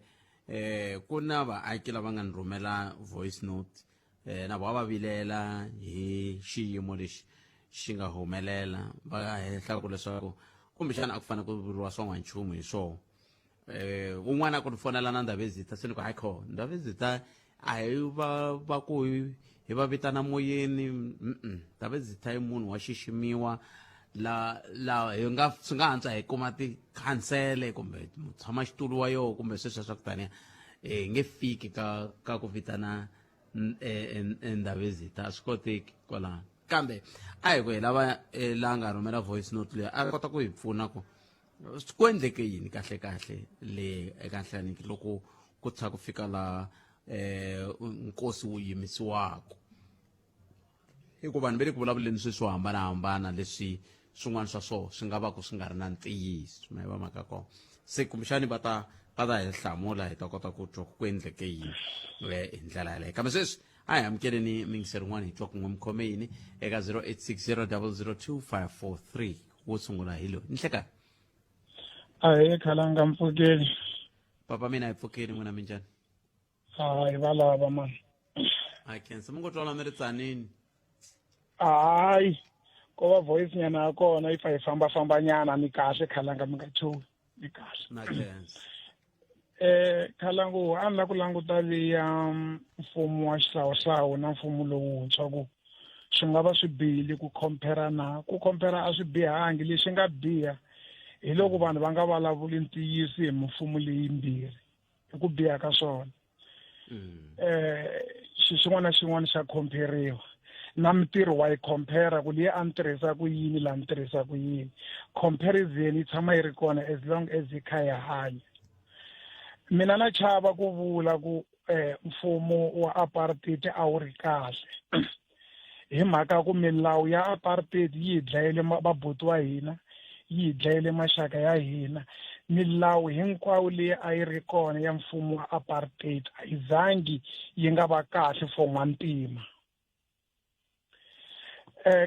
ku na vaaki lava nga ni rhumela voice note na vona va vilela hi xiyimo lexi xi nga humelela va hehla ku leswaku kumbexana a ku fanele ku vuriwa swa n'wanchumu hi swona. Un'wana a ku ni fonela na Ndhavezitha se ni ku hayi kho Ndhavezitha a hi va va ku hi va vitana moyeni Ndhavezitha i munhu wa xiximiwa la la hi nga swi nga antswa hi kuma tikhansele kumbe mutshamaxitulu wa yoho kumbe sweswiya swa ku taniya hi nge fiki ka ka ku vitana Ndhavezitha a swi koteki kwalano kambe a hi ku hi lava la nga rhumela voice note leyi a kota ku hi pfuna ku ku endleke yini kahle kahle le eka Nhlaniki loko ku tsha ku fika laha nkosi wu yimisiwaka hikuva vanhu va le ku vulavuleni swilo swo hambanahambana leswi swin'wana swa swona swi nga va ku swi nga ri na ntiyiso ma va mhaka kona se kumbexani va ta hi hlamula hi ta kota ku twa ku endleke yini hi ndlela yaleyo kambe sweswi a hi amukeleni miyingiseri rin'wana hi twa kun'we mi khome yini eka 0860 002 543 wo sungula hi loyi nhlekani. Ahee khalanga mpfukeni. Papa mina hi pfukeni n'wina minjhani? Hayi va lava mani. A khensa mi ngo twala mi ri tsanini. Hayi ko va voice nyana ya kona yi pfa yi fambafamba nyana ni kahle khalanga mi nga chuhi ni kahle. Na khensa. Khalangu a ni la ku languta liya mfumo wa xihlawuhlawu na mfumo lowuntshwa ku swi nga va swi bihile ku compare na ku compare a swi bihangi lexi nga biha hi loko vanhu va nga vulavuli ntiyiso hi mimfumo leyimbirhi hi ku biha ka swona. Xi xin'wana na xin'wana xa compare-iwa na mintirho wa yi compare ku leyi a ni tirhisa ku yini laha ni tirhisa ku yini. Comparison yi tshama yi ri kona as long as hi kha hi hanya. Mina na chava ku vula ku mfumo wa apartheid a wu ri kahle hi mhaka ku milawu ya apartheid yi hi dlayele vabuti wa hina, yi hi dlayele maxaka ya hina. Milawu hinkwayo leyi a yi ri kona ya mfumo wa apartheid a yi zangi yi nga va kahle for n'wantima.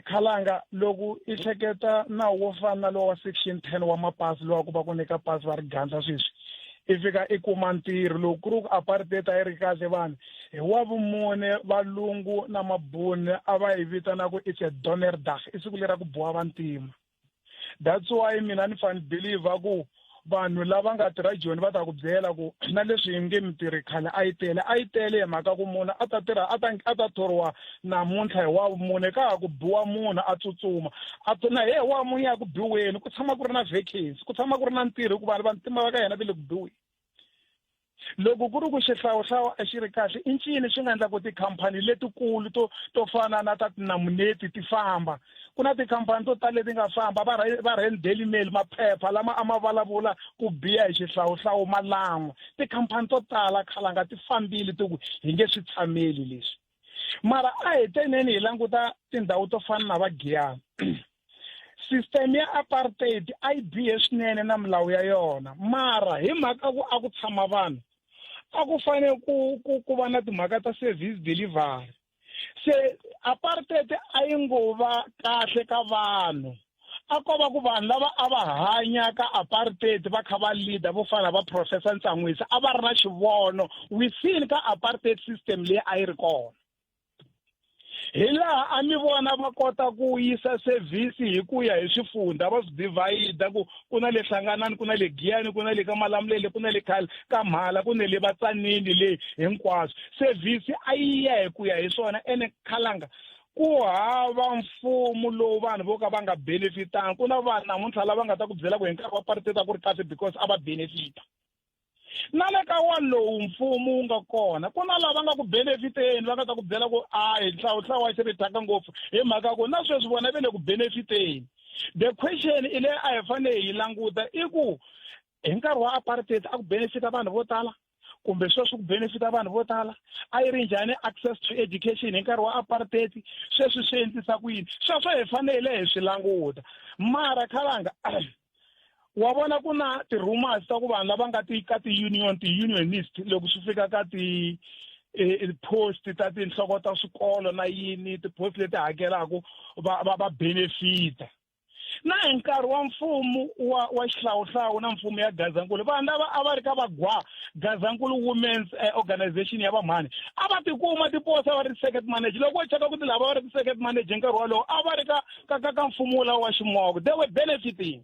Khalanga loko i hleketa nawu wo fana na lowa wa section 10 wa mapasi lowa ku va ku nyika pasi va ri gandla sweswi i fika i kuma ntirho loko ku ri ku apartheid a yi ri kahle vanhu hi wa vumune valungu na mabuni a va yi vitana ku it's a donnerdag i siku lera ku boha vantima. That's why mina ni fane believe ku Vanhu lava nga tirha Joni va ta ku byela ku na leswi hi nge mintirho khale a yi tele, a yi tele hi mhaka ku munhu a ta tirha a ta a ta thoriwa namuntlha hi Wavumune ka ha ku biwa munhu a tsutsuma a na he Wavumune ya ku biweni ku tshama ku ri na vacancy ku tshama ku ri na ntirho hikuva vantima va ka hina va le ku biweni. Loko ku ri ku xihlawuhlawu a xi ri kahle i ncini xi nga endla ku tikhampani letikulu to to fana na ta tinamuneti ti famba? Ku na tikhampani to tala leti nga famba va va Rand Daily Mail maphepha lama a ma vulavula ku biha hi xihlawuhlawu ma lan'wa. Tikhampani to tala khalanga ti fambile ti ku hi nge swi tshameli leswi. Mara a hi teneni hi languta tindhawu to fana na va Giyani. System ya apartheid a yi bihe swinene na milawu ya yona mara hi mhaka ku a ku tshama vanhu a ku fanele ku ku ku va na timhaka ta service delivery se apartheid a yi ngo va kahle ka vanhu a ko va ku vanhu lava a va hanya ka apartheid va kha va leader vo fana va professor Ntsan'wisi a va ri na xivono within ka apartheid system leyi a yi ri kona. Hi laha a mi vona va kota ku yisa service hi ku ya hi swifundha va swi divhayida ku ku na le Hlanganani ku na le Giyani ku na le ka Malamulele ku na le khale ka Mhala ku na le Vatsanini le hinkwaswo service a yi ya hi ku ya hi swona ene khalanga ku hava mfumo lowu vanhu vo ka va nga benefitanga ku na vanhu namuntlha lava nga ta ku byela ku hi nkarhi wa apartheid a ku ri kahle because a va benefita. Na le ka walowu mfumo wu nga kona, ku na lava nga ku benefiteni va nga ta ku byela ku a hi hlawuhlawu a xi ri thyaka ngopfu hi mhaka ku na sweswi vona ve le ku benefiteni. The question i leyi a hi fanele hi yi languta i ku hi nkarhi wa apartheid a ku benefita vanhu vo tala kumbe sweswi ku benefita vanhu vo tala a yi ri njhani access to education hi nkarhi wa apartheid sweswi swi endlisa ku yini sweswo hi fanele hi swi languta mara khalanga wa vona ku na ti-rumors ta ku vanhu lava nga ti ka ti-union ti-unionist loko swi fika ka ti eh, post ta tinhloko ta swikolo na yini ti-post leti hakelaka va va va benefita na hi nkarhi wa mfumo wa wa xihlawuhlawu na mfumo ya Gazankulu vanhu lava a va ri ka vagwa Gazankulu Women's eh, Organization ya vamhani a va tikuma tiposa va ri circuit manager loko wo cheka ku ti lava va ri ti-circuit manager nkarhi wolowo a va ri ka ka ka ka mfumo wolawo wa ximoko they were benefiting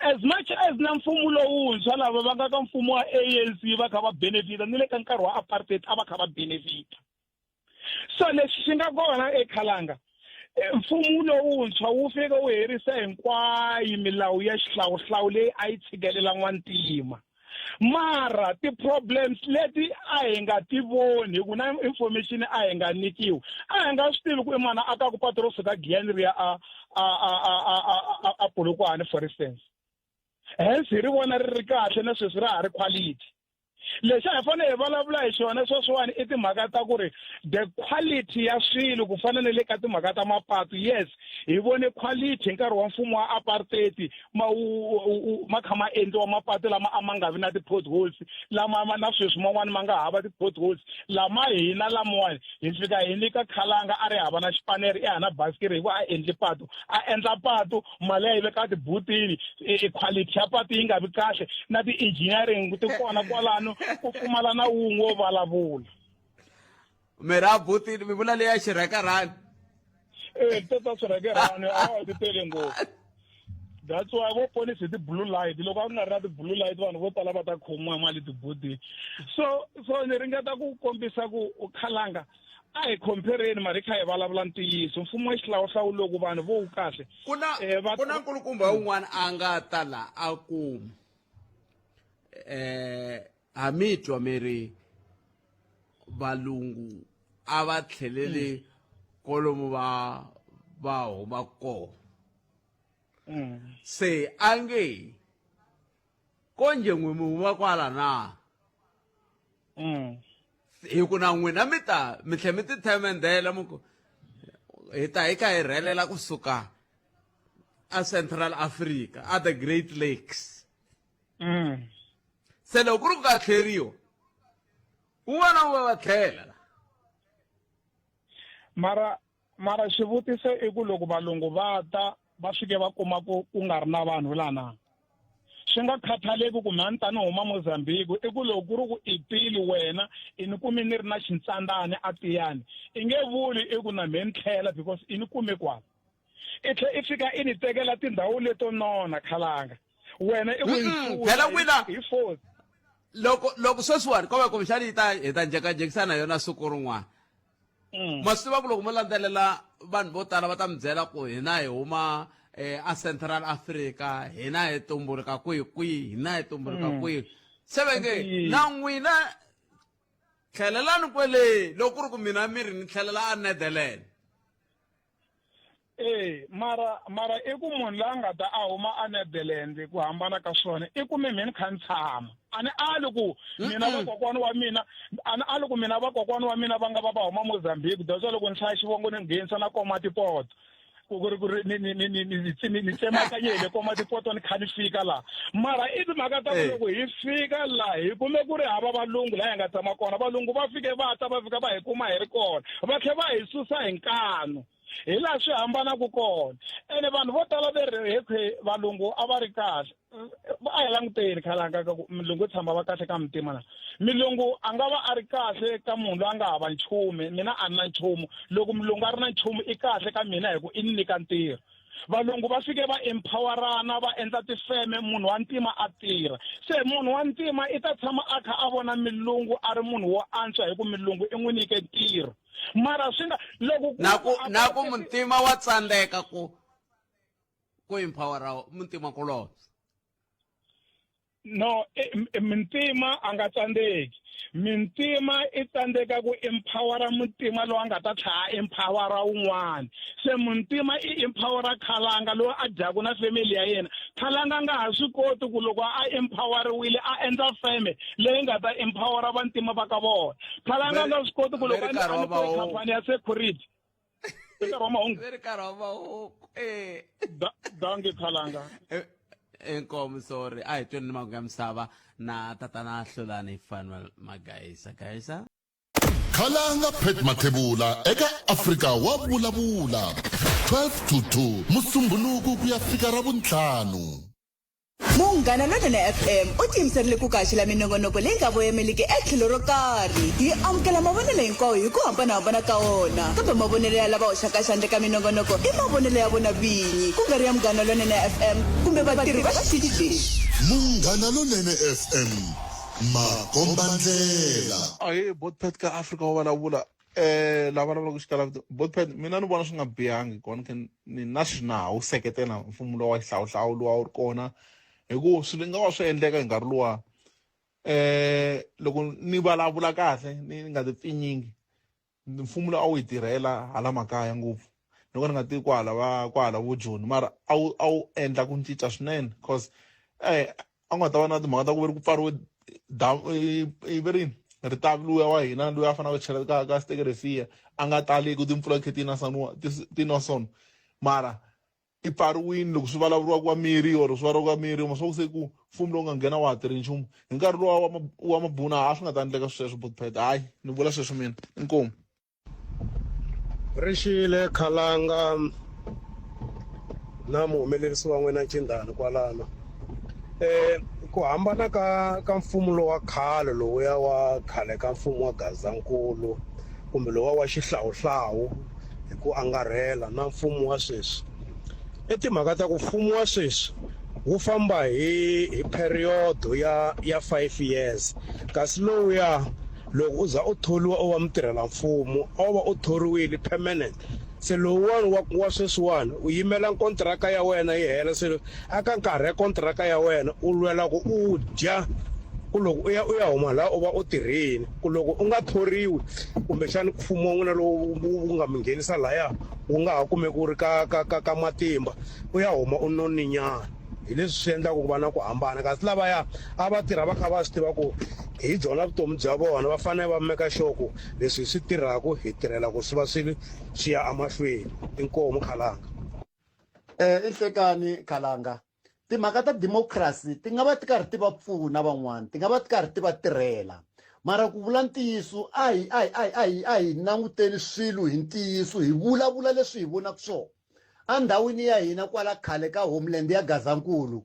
as much as na mfumo lowuntshwa lava va nga ka mfumo wa ANC va kha va benefita ni le ka nkarhi wa apartheid a va kha va benefita so lexi xi nga kona ekhalanga eh, mfumo lowuntshwa wu fika wu herisa hinkwayo milawu ya xihlawuhlawu leyi a yi tshikelela n'wantima mara ti-problems leti a hi nga ti voni hi ku na information a hi nga nyikiwi a hi nga swi tivi ku i mani a ka ku patu ro suka Giyani ri ya a a a a a a a Polokwane for instance hence hi ri vona ri ri kahle na sweswi ra ha ri quality lexi a hi fanele hi vulavula hi xona sweswiwani i timhaka ta ku ri the quality ya swilo ku fana na le ka timhaka ta mapatu yes hi vone quality hi nkarhi wa mfumo wa apartheid ma wu ma kha ma endliwa mapatu lama a ma nga vi na ti-potholes lama ma na sweswi man'wani ma nga hava ti-potholes lama hina lamawani hi fika hi nyika khalanga a ri hava na xipanere i hava na basikiri hikuva a endli patu a endla patu mali ya yi veka tibutini quality ya patu yi nga vi kahle na ti-engineering ti kona kwalano ku pfumala na wun'we wo vulavula mi ra butini mi vula leya xirhekarhani e to ta swirhekerhani a ti tele ngopfu that's why vo ponisa hi ti-blue light loko a ku nga ri na ti-blue light vanhu vo tala va ta khomiwa mali tibudini so so ni ringeta ku kombisa ku u khalanga a hi khompereni mara hi kha hi vulavula ntiyiso mfumo wa xihlawuhlawu loko vanhu vo wu kahle ku na eh, ku na nkulukumba wun'wana a nga ta la a ku eh ha mi twa mi ri valungu a va tlheleli mm. kolomu va va huma kona mm. se a nge konje n'wi mi huma kwala na mm. hi ku na n'wina mi ta mi tlhe mi ti themendela mi ku hi ta hi kha hi rhelela kusuka a Central Africa a the Great Lakes mm. se loko ku ri ku ka tlheriwa un'wana na un'wana va tlhela la mara mara xivutiso i ku loko valungu va ta va fike va kuma ku ku nga ri na vanhu lana swi nga khathaleki ku mhani tani huma Mozambique i ku loko ku ri ku i tili wena i ni kumi ni ri na xintsandani a tiyani i nge vuli i ku na mhe ni tlhela because i ni kume kwala i tlhe i fika i ni tekela tindhawu leto nona khalanga. Wena i ku yi Mm-mm, susa phela hi- n'wina hi force. Loko loko sweswiwani ko va kumbexani yi ta hi ta njhekanjhekisana yona siku rin'wana. Ma swi tiva ku loko mo landzelela vanhu vo tala va ta mi byela ku hina hi huma eh, a Central Africa, hina hi tumbuluka kwihi kwihi, hina hi tumbuluka kwihi. Se va nge Ntiyiso. na n'wina tlhelelani kwele loko ku ri ku mina mi ri ni tlhelela a Netherland. E mara mara i ku munhu la nga ta a huma a Netherlands ku hambana ka swona i ku mi ni kha ni tshama a ni ali ku mina vakokwani wa mina a ni ali ku mina vakokwani wa mina va nga va va huma Mozambique that's why loko ni hlaya xivongo ni nghenisa na koma tipoto ku ku ri ku ri ni ni ni ni ni ni ni tsemakanye hi le koma tipoto ni kha ni fika laha mara i timhaka ta ku loko hi fika laha hi kume ku ri hava valungu laha hi nga tshama kona valungu va fike va ta va fika va hi kuma hi ri kona va tlhe va hi susa hi nkanu hi laha swi hambanaka kona ene vanhu vo tala ve ri he valungu a va ri kahle a hi languteni khalanga ka ku milungu yi tshama va kahle ka mintima na milungu a nga va a ri kahle ka munhu loyi a nga hava nchumu mina a ni na nchumu loko mulungu a ri na nchumu i kahle ka mina hi ku i ni nyika ntirho valungu va fike va empowerana va endla tifeme munhu wa ntima a tirha se munhu wa ntima i ta tshama a kha a vona milungu a ri munhu wo antswa hi ku milungu i n'wi nyike ntirho mara swi nga loko na ku na ku muntima wa tsandzeka ku ku empowera muntima kulobye. No, mintima a nga tsandzeki mintima i tsandzeka ku empowera muntima loyi a nga ta tlhela a empowera wun'wana se muntima i empowera khalanga loyi a dyaku na family ya yena khalanga a nga ha swi koti ku loko a empoweriwile a endla feme leyi nga ta empowera vantima va ka vona khalanga a nga swi koti ku loko a nyikiwe khampani ya security i nkarhi wa mahungu ve ri nkarhi wa mahungu eh danki khalanga inkomu sorry a hi tweni ni mahungu ya misava na tatana Hlulani Fanuel Magaisa Gaisa. Khalanga Pat Mathebula eka Afrika wa vulavula 12 to 2 Musumbhunuku ku ya fika Ravuntlhanu. Munghana Lonene FM u tiyimiserile ku kaxela minongonoko leyi nga voyameliki etlhelo ro karhi. Hi amukela mavonelo hinkwawo hi ku hambanahambana ka wona, kambe mavonelo ya lava hoxaka xandla eka minongonoko i mavonelo ya vona vinyi, ku nga ri ya Munghana Lonene FM kumbe vatirhi va xitichi lexi. Munghana Lonene FM, makombandlela. Ahee bot Pat ka Afrika wa vulavula eh lava vulavulaka xikalava bot Pat mina ni vona swi nga bihangi kona khe ni na swinawu seketela mfumo lowa wa xihlawuhlawu luwa wu ri kona hi ku swi nga va swi endleka hi nkarhi luwa eh loko ni vulavula kahle ni nga ti pfinyingi mfumo lowu a wu hi tirhela hala makaya ngopfu ni ka ni nga tivi kwahala va kwahala vo Joni mara a wu a wu endla ku cinca swinene cause eh a ku nga ta va na timhaka ta ku ve ri ku pfariwe damu i ve ri yini ritavi luya wa hina luya a fanele ku chela ka ka stekeresiya a nga taleki timpfula khe ti na sanuwa ti na sono mara i pfariwini loko swi vulavuriwa ku wa miri or swi vulavuriwa ku wa miri ma swa ku se ku mfumo lowu nga nghena wa ha tirhi nchumu hi nkarhi luwa wa wa mabuna a swi nga ta endleka sweswo botpet hayi ni vula sweswo mina inkomu Ri xile Khalanga na muhumelerisi wa n'wina Ncindani kwalano. Ku hambana ka ka mfumo lowa khale lowuya wa khale ka mfumo wa Gazankulu kumbe lowa wa xihlawuhlawu hi ku angarhela na mfumo wa sweswi i timhaka ta ku mfumo wa sweswi wu famba hi hi period ya ya 5 years kasi lowuya Loko u za u thoriwa u va mutirhela-mfumo, a wu va u thoriwile permanent. Se lowuwani wa wa sweswiwani u yimela kontiraka ya wena yi hela, se aka nkarhi ya kontiraka ya wena u lwela ku u dya ku loko u ya u ya huma laha u va u tirhile. Ku loko u nga thoriwi kumbexana mfumo wa n'wina lowu wu nga mi nghenisa lahaya wu nga ha kumeki wu ri ka ka ka ka matimba u ya huma u noninyana. Hi leswi swi endlaka ku va na ku hambana kasi lavaya a va tirha va kha va swi tiva ku hi byona vutomi bya vona va fanele va meka sure ku leswi hi swi tirhaka hi tirhela ku swi va swi swi ya emahlweni. Inkomu Khalanga. I nhlekani Khalanga. Timhaka ta democracy ti nga va ti karhi ti va pfuna van'wana, ti nga va ti karhi ti va tirhela. Mara ku vula ntiyiso a hi a hi a hi a hi a hi languteni swilo hi ntiyiso hi vulavula leswi hi vonaka swona. Endhawini ya hina kwala khale ka homeland ya Gazankulu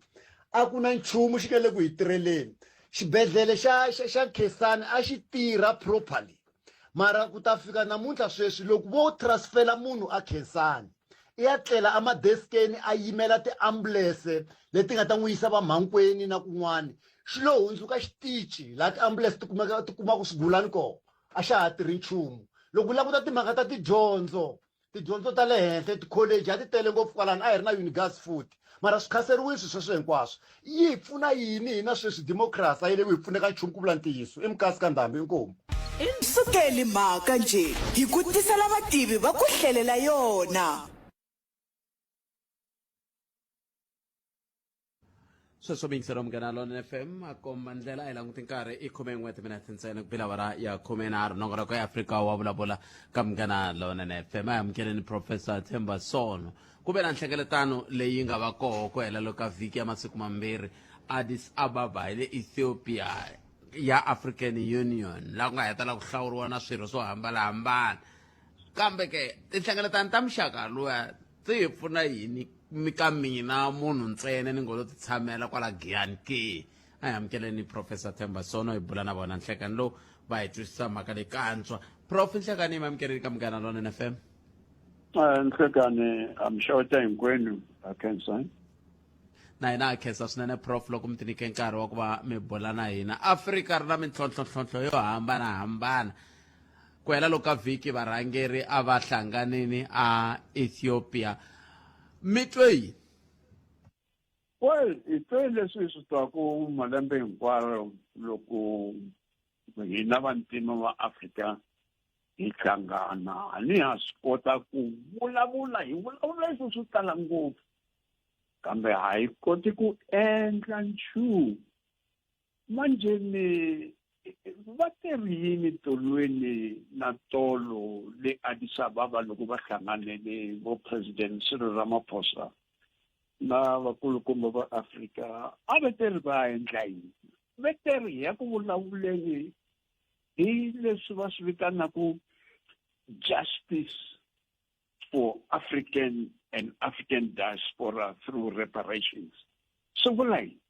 a ku na nchumu xi nga le ku hi tirheleni. Xibedhlele xa xa xa Khensani a xi tirha properly mara ku ta fika namuntlha sweswi loko vo transfela munhu a Khensani i ya tlela emadeskeni a yimela tiambulense leti nga ta n'wi yisa vamhankweni na kun'wani xi lo hundzuka xitici laha tiambulense ti kumeka ti kumaka swigulani kona a xa ha tirhi nchumu loko u languta timhaka ta tidyondzo tidyondzo ta le henhla tikholeji a ti tele ngopfu kwalano a hi ri na unigas futhi mara swi khaseriwile swilo sweswo hinkwaswo yi hi pfuna yini hina sweswi democracy a yi le ku hi pfuneka nchumu ku vula ntiyiso i mukasi ka ndhambi inkomu Sukeli mhaka njhe hi ku tisela vativi va ku hlelela yona. Sweswo miyingiselo wa Munghana Lonene FM a komba ndlela hi languti nkarhi i 11 timinete ntsena ku bila awara ya 13 nongonoko ya Afrika wa vulavula ka Munghana Lonene FM a hi amukeleni Professor Themba Sono ku ve na nhlengeletano leyi nga va koho ku hela ka vhiki ya masiku mambirhi Addis Ababa hi le Ethiopia ya African Union laha ku nga hetela ku hlawuriwa na swirho swo hambanahambana kambe ke tinhlengeletano ta muxaka luya ti hi pfuna yini mi ka mina munhu ntsena ni ngo lo ti tshamela kwala giyani ke a hi amukeleni professor Themba Sono hi bula na vona nhlekani lowu va hi twisisa mhaka leyi kantswa prof nhlekani yi amukeleni ka Munghana Lonene FM. Nhlekani a mi xeweta hinkwenu ha khensa. Na hina ha khensa swinene prof loko mi tinyike nkarhi wa ku va mi bula na hina. Afrika ri na mintlhontlhontlhontlho yo hambanahambana. Ku hela loko ka vhiki varhangeri a va hlanganini a Ethiopia. Mi twe yini? Well, hi twe leswi hi swi twaku malembe hinkwaro loko hina vantima va Afrika hi hlangana ni ha swi kota ku vulavula hi vulavula leswi swo tala ngopfu kambe a hi koti ku endla nchumu manje ni va teri yini tolweni na tolo le Addis Ababa loko va hlanganele vo President Cyril Ramaphosa na vakulukumba va Afrika a va teri va endla yini va teri hi ya ku vulavuleni hi leswi va swi vitanaka justice for African and African diaspora through reparations swi vula yini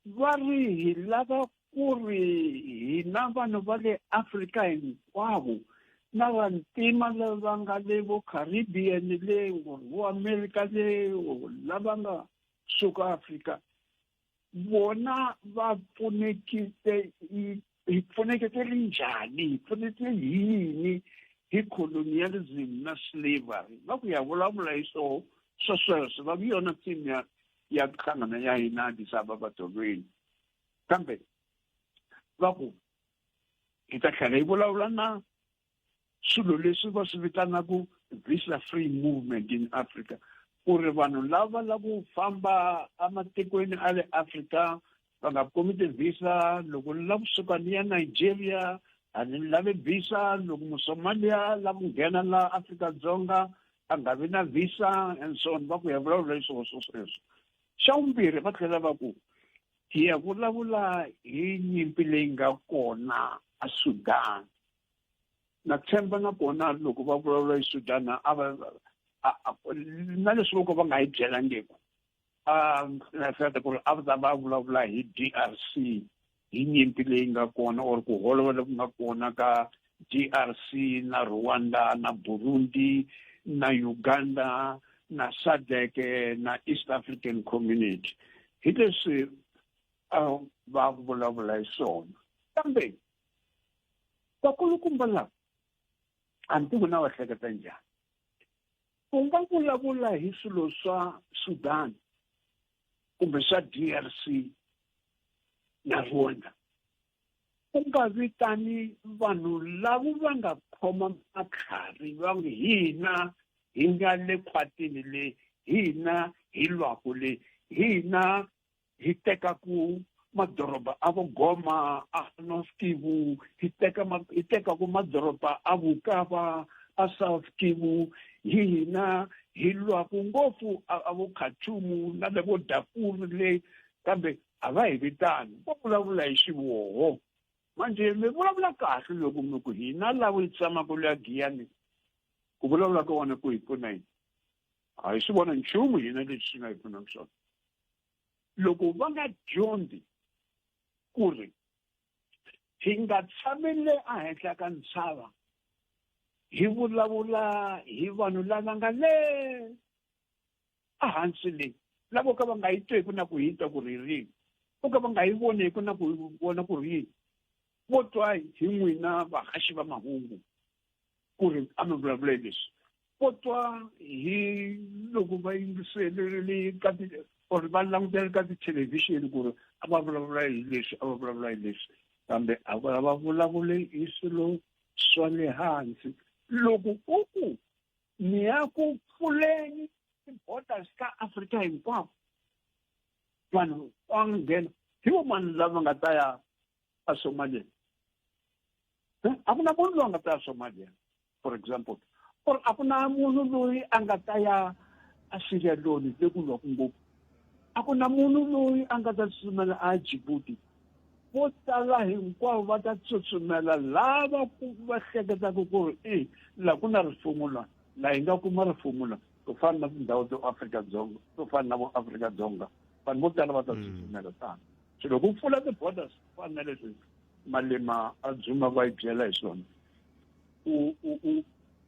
va ri hi lava ku ri hina vanhu va le Afrika hinkwavo na vantima lava nga le vo Caribbean le vo America le lava nga suka Afrika vona va pfunekile hi pfunekete ri njhani hi pfunete hi yini hi colonialism na slavery va ku ya vulavula hi swoho swa sweswo va ku yona theme ya ya ku hlangana ya hina Addis Ababa tolweni kambe va ku hi ta tlhela hi vulavula na swilo leswi va swi vitanaka visa free movement in Africa ku ri vanhu lava lava ku famba ematikweni a le Afrika va nga kumi ti-visa loko ni lava kusuka ni ya Nigeria a ni lavi visa loko Musomalia lava ku nghena la Afrika-Dzonga a nga vi na visa and so on va ku ya vulavula hi swona swo sweswo xa vumbirhi va tlhela va ku hi ya vulavula hi nyimpi leyi nga kona a Sudan na tshemba na kona loko va vulavula hi Sudan a va na leswi vo ka va nga hi byelangiku a na hleketa ku ri a va ta va vulavula hi DRC hi nyimpi leyi nga kona or ku holova loku nga kona ka DRC na Rwanda na Burundi na Uganda na SADC na East African Community hi leswi a va vulavula hi swona kambe vakulukumba lava a ni tivi na va hleketa njhani u nga vulavula hi swilo swa Sudan kumbe swa DRC na Rwanda u nga vitani vanhu lava va nga khoma matlhari va nge hina hi nga le khwatini le hina hi lwaku le hina hi tekaku madoroba a vo Goma a North Kivu hi teka hi tekaku madoroba a Vukava a South Kivu hi hina hi lwaku ngopfu a vo Khartoum na le vo Darfur le kambe a va hi vitani vo vulavula hi xivoho manje mi vulavula kahle loko mi ku hina lavo hi tshamaka le Giyani ku vulavula ka wona ku hi pfuna yini a hi swi vona nchumu hina leswi swi nga hi pfunaka swona loko va nga dyondzi ku ri hi nga tshamele ehenhla ka ntshava Hi vulavula hi vanhu lava nga le ehansi le, lavo ka va nga yi tweku na ku yi twa ku ri rini, vo ka va nga yi voneku na ku vona ku ri yini. Vo twa hi n'wina vahaxi va mahungu ku ri a mi vulavula hi leswi. Vo twa hi loko va yingiselele ka ti or va langutele ka tithelevhixini ku ri a va vulavula hi leswi, a va vulavula hi leswi, kambe a va va vulavuli hi swilo swa le hansi. Loko u ku ni ya ku pfuleni ti-borders ta Afrika hinkwako, vanhu va nghena, hi vo mani lava nga ta ya eSomalia? A ku na munhu loyi a nga ta ya Somalia, for example, or a ku na munhu loyi a nga ta ya a Sierra Leone le ku lwaku ngopfu, a ku na munhu loyi a nga ta tsutsumela a Djibouti. Vo tala hinkwavo va ta tsutsumela lava ku va hleketaka ku ri i la ku na rifumo la, la hi nga kuma rifumo la, ku fana na tindhawu to Afrika-Dzonga, to fana na vo Afrika-Dzonga, vanhu vo tala va ta tsutsumela tano. So loko u pfula ti-borders ku fana na leswi Malema a dzuma va yi byela hi swona, u u u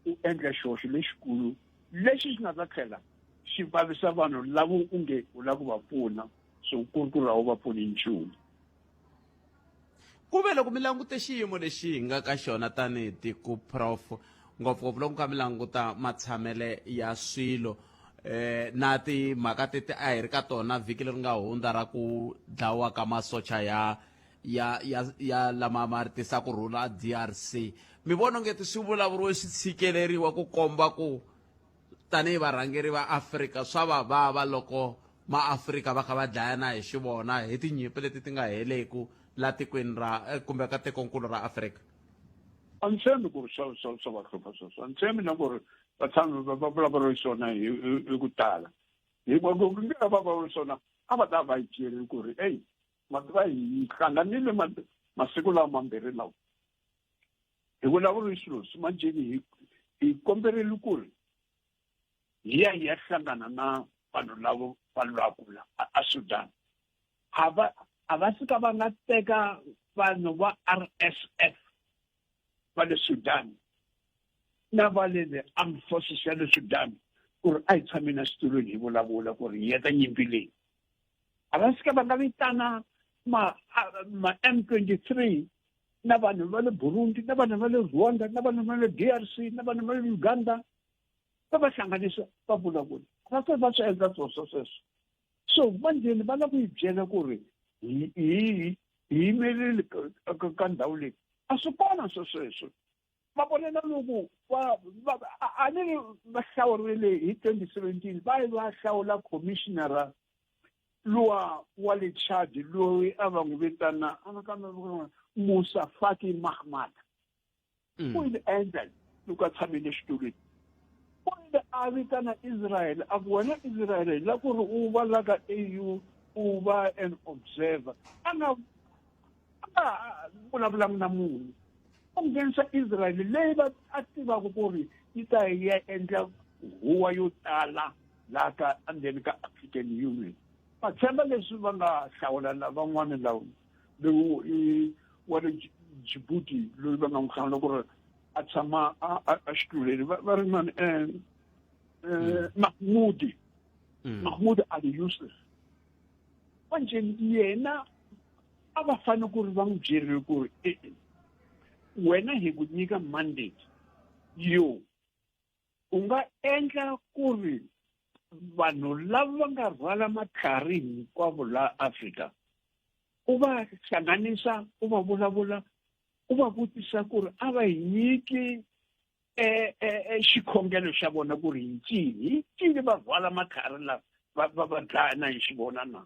u endla xihoxo lexikulu lexi xi nga ta tlhela xi vavisa vanhu lava u nge u lava ku va pfuna, so ku ri ku ri a wu va pfuni nchumu. Ku ve loko mi langute xiyimo lexi hi nga ka xona tanihi tiko, Prof, ngopfungopfu loko kha mi languta matshamele ya swilo na timhaka teti a hi ri ka tona vhiki leri nga hundza ra ku dlawa ka masocha ya ya ya ya lama ma ri tisa ku rhula DRC, mi vona onge ti swi vulavuriwe swi tshikeleriwa ku komba ku tanihi varhangeri va Afrika swa va vava loko maAfrika va kha va dlayana hi xivona hi tinyimpi leti ti nga heleku la tikweni ra kumbe ka tikonkulu ra Afrika? A ni tshembi ku ri swa swa swa va hlupha sweswo. A ni tshembi na ku ri va tshame va vulavula hi swona hi hi ku tala, hikuva ku nge va vulavula swona a va ta va yi byeli ku ri eyi, ma tiva hi hlanganile masiku lawa mambirhi lawa hi vulavula hi swilo leswi, manjheni hi hi komberile ku ri hi ya hi ya hlangana na vanhu lavo va lwaku la a Sudan. A va a va fika va nga teka vanhu va RSF va le Sudan na va le the armed forces ya le Sudan ku ri a hi tshameni exitulwini hi vulavula ku ri hi heta nyimpi leyi. A va fika va nga vitana ma ma M23 na vanhu va le Burundi na vanhu va le Rwanda na vanhu va le DRC na vanhu va le Uganda, va va hlanganisa va vulavula. Va se va swi endla swoswo sweswo. So manjheni va lava ku yi byela ku ri hi hi hi yimerile ka ndhawu leyi, a swi kona swo sweswo. Va vona na loko va va a ni ri va hlawurile hi 2017, va yi va hlawula commissionera luwa wa le Chad loyi a va n'wi vitana Musa Faki Mahamat. U yile endla loko a tshamile exitulwini, u yile a vitana Israel, a ku wena Israel hi la ku ri u va la ka AU, u va an observer. A nga a nga vulavulanga na munhu, u nghenisa Israel leyi va a tivaka ku ri yi ta ya endla huwa yo tala laha ka endzeni ka African Union. Va tshemba leswi va nga hlawula lavan'wana lava, lowu i wa le Djibouti loyi va nga n'wi hlawula ku ri a tshama a xitulwini, va ri mani, Mahmoud Mahmoud Ali Yusuf. Manjhe yena a va fanele ku ri va n'wi byerile ku ri e-e, wena hi ku nyika mandate yo u nga endla ku ri vanhu lava va nga rhwala matlhari hinkwavo laha Afrika u va hlanganisa, u va vulavula, u va vutisa ku ri a va hi nyiki xikhongelo xa vona ku ri hi ncini, hi ncini va rhwala matlhari lava va va va dlaya na hi xivona na.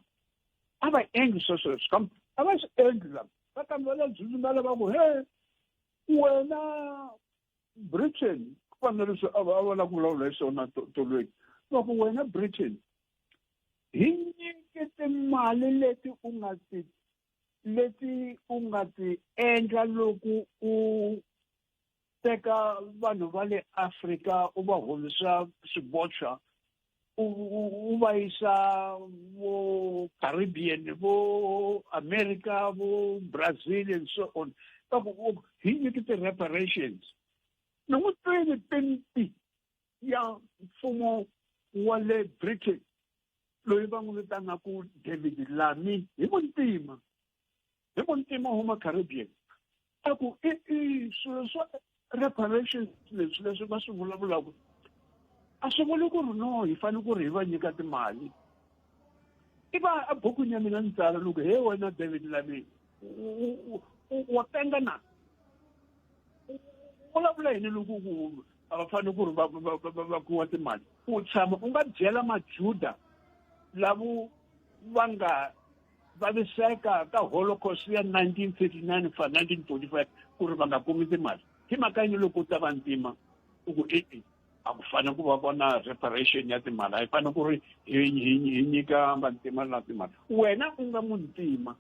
A va endli sweswo leswi, kambe a va swi endli lava va kambe va la dzudzumela va ku he wena Britain, ku fana na leswi a va lava ku vulavula hi swona tolweni, va ku wena Britain hi nyike timali leti u nga ti leti u nga ti endla loko u teka vanhu va le Afrika u va humesa swibochwa u va yisa vo Caribbean, vo America, vo Brazil and so on, va ku hi nyike ti-reparations. Ni n'wi twile pimpi ya mfumo wa le Britain loyi va n'wi vitanaku David Lammy hi muntima hi muntima huma Caribbean a ku i i swilo swa reparations leswi leswi va swi vulavulaka a swi vuli ku ri no hi fanele ku ri hi va nyika timali i va ebukwini ya mina ni tsala loko he wena David Lammy wa penga na vulavula yini loko ku a va fanele ku ri va va va va kuwa timali u tshama u nga byela majuda lavo va nga vaviseka ka holocaust ya 1939 fa 1945 ku ri va nga kumi timali hi mhaka yini loko u ta va ntima u ku e-e a ku fanele ku va vona reparation ya timali a yi fanele ku ri hi hi nyika vantima la timali wena u nga muntima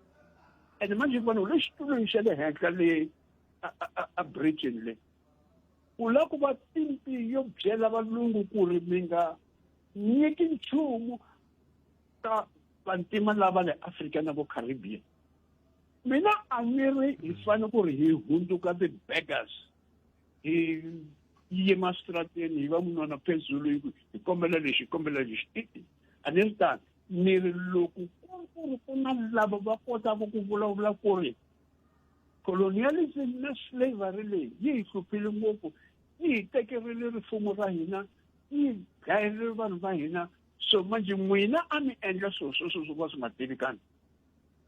ene manje vona u le xitulwini xa le henhla le a Britain le u lava ku va timpi yo byela valungu ku ri mi nga nyiki nchumu ka vantima lava le Afrika na vo Caribbean mina a ni ri hi fanele ku ri hi hundzuka ti-beggars hi yima strateni hi va munwana phezulu hi kombela lexi hi kombela lexi i a ni ri tani ni ri loko ku ri ku na lava va kotaka ku vulavula ku ri colonialism na slavery leyi yi hi hluphile ngopfu yi hi tekerile rifumo ra hina yi hi dlayerile vanhu va hina so manje n'wina a mi endla swilo sweswo swo ka swi nga tivikani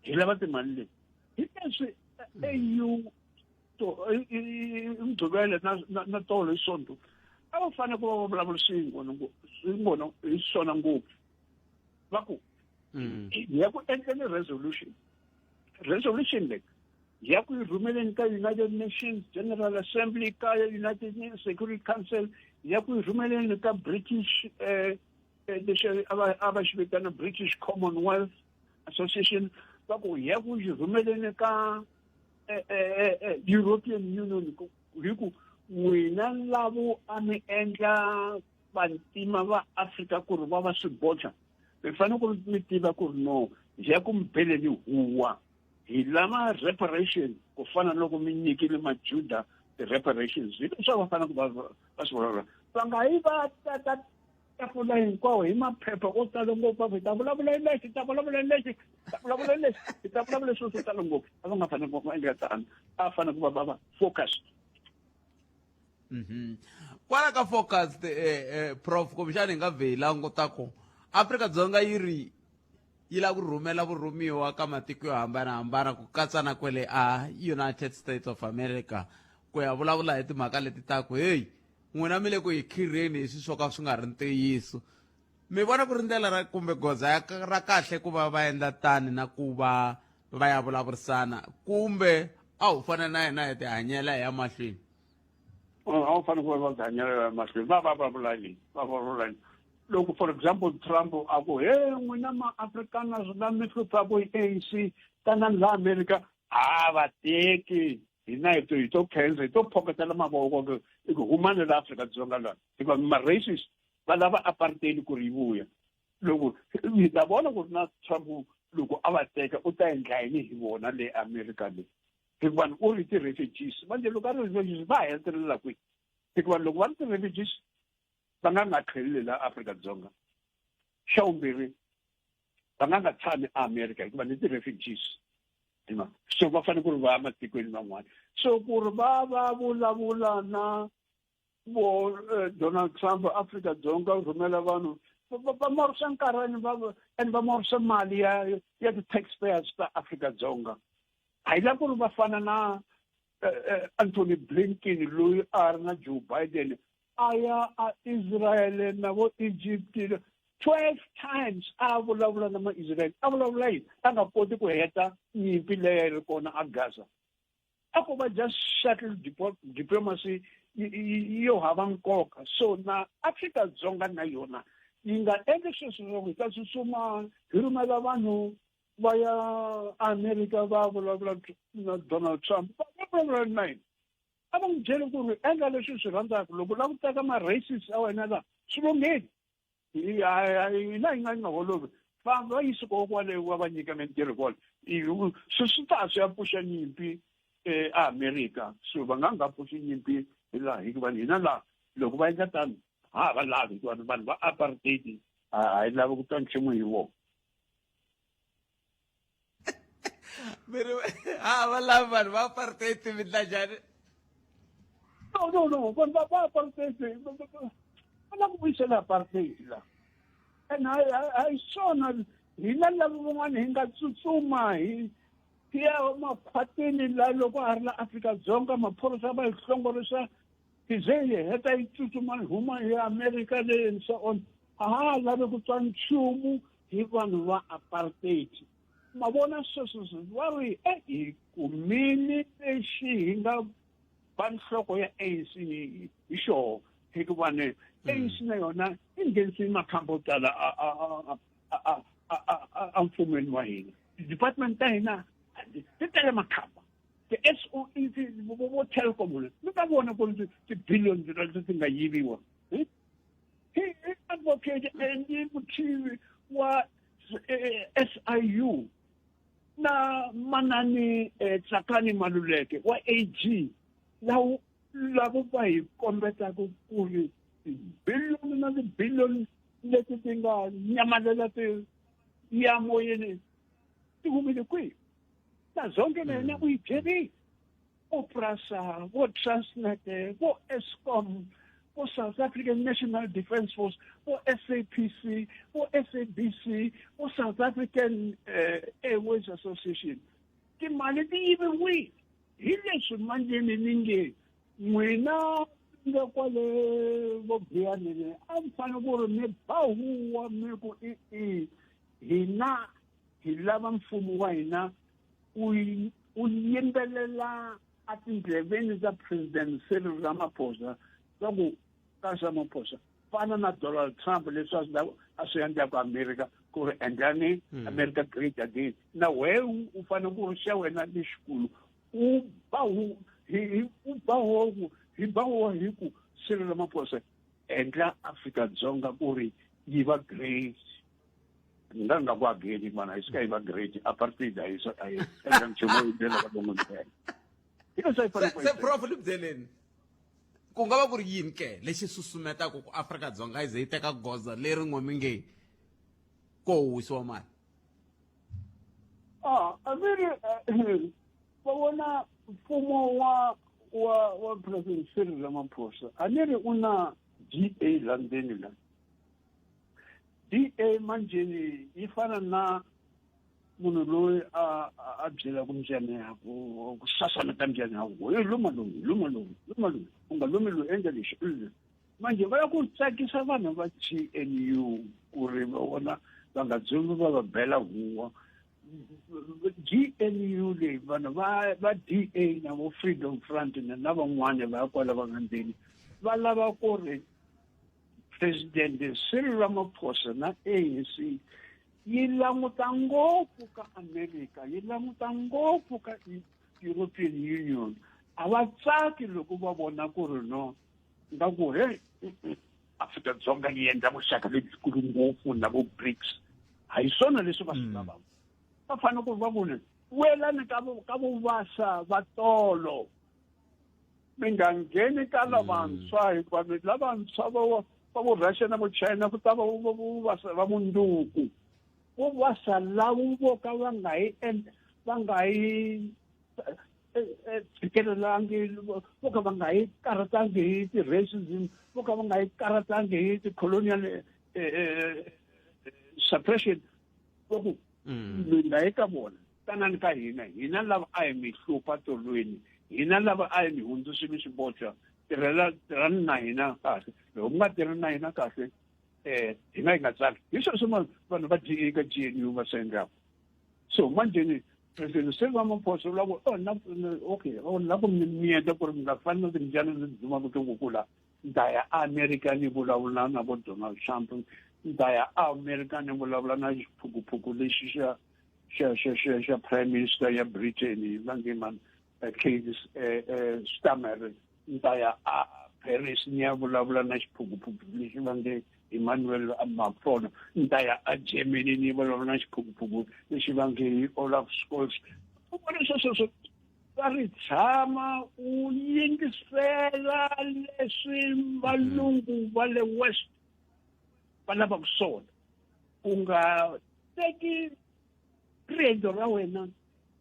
hi lava timali leti hi leswi au to mugqivela na na tolo hi sonto a va fanele ku va va vulavula swingona swingona hi swona ngopfu va ku hi ya ku endleni resolution resolution leyi ya ku yi rhumeleni ka United Nations General Assembly ka United Nations Security Council ya ku yi rhumeleni ka British eh, eh lexi a va a va xi vitana British Commonwealth Association va ku ya ku yi rhumeleni ka eh, eh, eh, European Union hi ku n'wina lavo a mi endla vantima va Afrika ku ri va va swiboxa mi fanele ku mi tiva ku ri no hi ya ku mi beleni huwa hi lava reparation ku fana na loko mi nyikile majuda ti-reparations hi leswi va fanele ku va va swi vulavula va nga yi va tata tafula hinkwawo hi maphepha o tala ngopfu va ku hi ta vulavula hi lexi hi ta vulavula hi lexi hi ta vulavula hi lexi hi ta vulavula swilo swo tala ngopfu a va nga fanele ku endla tano a fanele ku va va va focused Kwala ka focused eh, eh, prof kumbexana hi nga vhe hi languta ku Afrika-Dzonga yi ri yi lava ku rhumela vurhumiwa ka matiko yo hambanahambana ku katsa na kwele a United States of America ku ya vulavula hi timhaka leti ta ku heyi n'wina mi le ku hi khirheni hi swi swo ka swi nga ri ntiyiso mi vona ku ri ndlela ra kumbe goza ya ra kahle ku va va endla tani na ku va va ya vulavurisana kumbe a wu fana na hina hi tihanyela hi ya mahlweni a wu fanele ku va va tihanyela ya mahlweni va va vulavula yini va vulavula yini loko for example Trump a ku he n'wina ma-afrikaners la mi hluphaku hi ANC tanani la America a va teki hina hi to hi to khensa hi to phokotela mavoko ku i ku humani la Afrika-Dzonga la hikuva ma-racist va lava apartheid ku ri yi vuya loko hi ta vona ku ri na Trump loko a va teka u ta endla yini hi vona le America le hikuva u ri ti-refugees manje loko a ri refugees va hetelela kwihi hikuva loko va ri ti-refugees va nga nga tlheleli la Afrika-Dzonga xa vumbirhi va nga nga tshami eAmerika hikuva ni ti-refugees so va fanele ku ri va ya matikweni man'wana so ku ri va va vulavula na vo eh, Donald Trump Afrika-Dzonga u rhumela vanhu va morisa nkarhi and va morisa mali ya ya ti-taxpayers ta Afrika-Dzonga a hi la ku ri va fana na eh, eh, Anthony Blinken loyi a ri na Joe Biden a ya a Israel na vo Egypt 12 times a vulavula na ma-Israel a vulavula yini a nga koti ku heta nyimpi leyi ri kona a Gaza a ko va just shuttle diplomacy yo hava nkoka so na Afrika-Dzonga na yona yi nga endli sweswo swa ku hi ta tsutsuma hi rhumela vanhu va ya America va vulavula na Donald Trump va vulavula na yena a va n'wi byeli ku ri endla leswi u swi rhandzaka loko u lava ku teka ma-races a wena la swi lunghile hina hi nga hi nga holovi va va yisi kona kwale va va nyika mintirho kwale swi swi ta swi ya pfuxa nyimpi eAmerika so va nga nga pfuxi nyimpi Hi laha hikuva hina laha loko va endla tano ha ha va lavi hikuva vanhu va apartheid a hi lavi ku twa nchumu hi vona. Mi ri ha va lavi vanhu va apartheid mi ndla njhani? No, no, no, vanhu va apartheid va lava ku vuyisela apartheid la. And a hi swona hina lava van'wana hi nga tsutsuma hi ya makhwatini la loko a ri la Afrika-Dzonga maphorisa va hi hlongorisa hi ze hi heta hi tsutsuma hi huma hi America le and so on. A ha lavi ku twa nchumu hi vanhu va apartheid. Ma vona sweswo va ri e hi kumile lexi hi nga ba nhloko ya ANC hi xoho hikuva ni ANC na yona yi nghenisile makhamba yo tala a mfumeni wa hina. Ti-department ta hina ti tele makhamba. Ti-S_O_E vo Telkom mi ta vona ku ri ti-billion leti ti nga yiviwa. Hi advocate Andy Mothibi wa SIU na manani Tsakani Maluleke wa AG lawo lavo va hi kombetaka ku ri tibiliyoni na tibiliyoni leti ti nga nyamalela ti ya moyeni ti humile kwihi. Na zonke na yena u yi byerile. Vo Prasa, vo Transnet, vo Eskom, vo South African National Defence Force, vo SAPC, vo SABC, vo South African Airways Association. Timali ti yiviwile. Hi leswi manjeni ni nge n'wina nga kwale vo Biyanini a mi fanele ku ri mi ba huwa mi ku i hina hi lava mfumo wa hina u u yimbelela a tindleveni ta President Cyril Ramaphosa va ku ka Ramaphosa fana na Donald Trump leswi a swi endlaka America ku ri endlani America great again na wehe u fanele ku ri xa wena lexikulu u ba hu hi u ba huwa hi ba huwa hi ku Cyril Ramaphosa endla Afrika-Dzonga ku ri yi va great. Nga nga ku again mana yi suka yi va great apartheid a yi a yi endla nchumu yi byela ka van'we ntsena. Hi leswi a yi fanele ku Se prof ni byeleni ku nga va ku ri yini ke lexi susumetaka ku Afrika-Dzonga yi ze yi teka goza leri n'we mi nge ko wisiwa mali? A mi ri va vona mfumo wa wa wa President Cyril Ramaphosa a ni ri u na DA la ndzeni la. DA manjeni yi fana na munhu loyi a a byelaka mbyana ya ku ku sasameta mbyana ya ku hey luma loyi luma loyi luma loyi u nga lumi loyi endla lexi manje va lava ku tsakisa vanhu va G_N_U ku ri va vona va nga dzumi va va bela huwa. G_N_U leyi vanhu va va D_A na vo Freedom Front na na van'wani va kwala va nga ndzeni va lava ku ri President Cyril Ramaphosa na ANC yi languta ngopfu ka America yi languta ngopfu ka European Union. A va tsaki loko va vona ku ri no nga ku he Afrika-Dzonga yi endla vuxaka lebyikulu ngopfu na vo BRICS. A hi swona leswi va swi lavaka. Va fanele ku va vone vuyelani ka ka vuvasa va tolo mi nga ngheni ka lavantshwa hikuva mi lavantshwa va va vo Russia na vo China ku ta va vuvasa va mundzuku. Vuvasa lavo vo ka va nga yi va nga yi tshikelelangi vo ka va nga yi karhatangi hi ti-racism vo ka va nga yi karhatangi hi ti-colonial suppression va ku mi nga yi ka vona tanani ka hina hina lava a hi mi hlupha tolweni hina lava a hi mi hundzusile swiboxa tirhela tirhani na hina kahle loko mi nga tirhi na hina kahle hi nga yi nga tsaki hi sweswo vanhu va DA ka G_N_U va swi endlaka. So manjeni President Cyril Ramaphosa u lava ku oh na okay oh na ku mi mi endla ku ri mi nga fani na timbyana leti dzumaka tikukula ni ta ya America ni vulavula na vo Donald Trump ni ta ya America ni vulavula na xiphukuphuku lexi xa xa xa xa xa Prime Minister ya Britain va nge mani Keir Starmer ni ta ya a Paris ni ya vulavula na xiphukuphuku lexi va nge Emmanuel Macron ni ta ya a Germany ni vulavula na xiphukuphuku lexi va nge hi Olaf Scholz. U vona sweswo va ri tshama u yingisela. landzelela leswi valungu va le west va lavaka swona u nga teki riendzo ra wena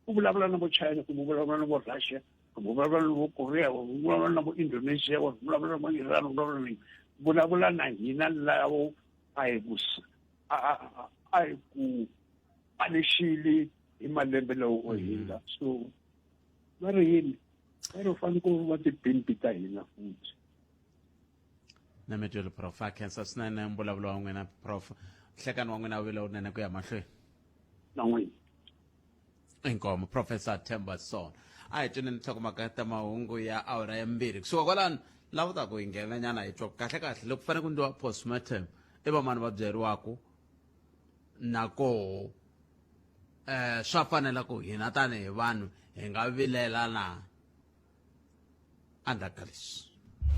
u vulavula na vo china kumbe u vulavula na vo russia kumbe u vulavula na vo korea u vulavula na vo indonesia u vulavula na vo iran u vulavula na vulavula na hina lavo a hi ku a hi ku panixile hi malembe lawo o hindza so va ri yini va ri u fanele ku va tibimbi ta hina futhi na mi twile prof a khensa swinene mbulavulo wa n'wina prof nhlekani wa n'wina wu vile wunene ku ya mahlweni na n'wina inkomo professor Themba Son a hi tweni nhlokomhaka ta mahungu ya awara ya mbirhi kusuka kwalano lava ta ku hi nghena nyana hi twa kahle kahle loko fanele ku ndliwa postmortem i vamani va byeriwaku na koho eh swa fanela ku hina tanihi vanhu hi nga vilela na endzhaku ka leswi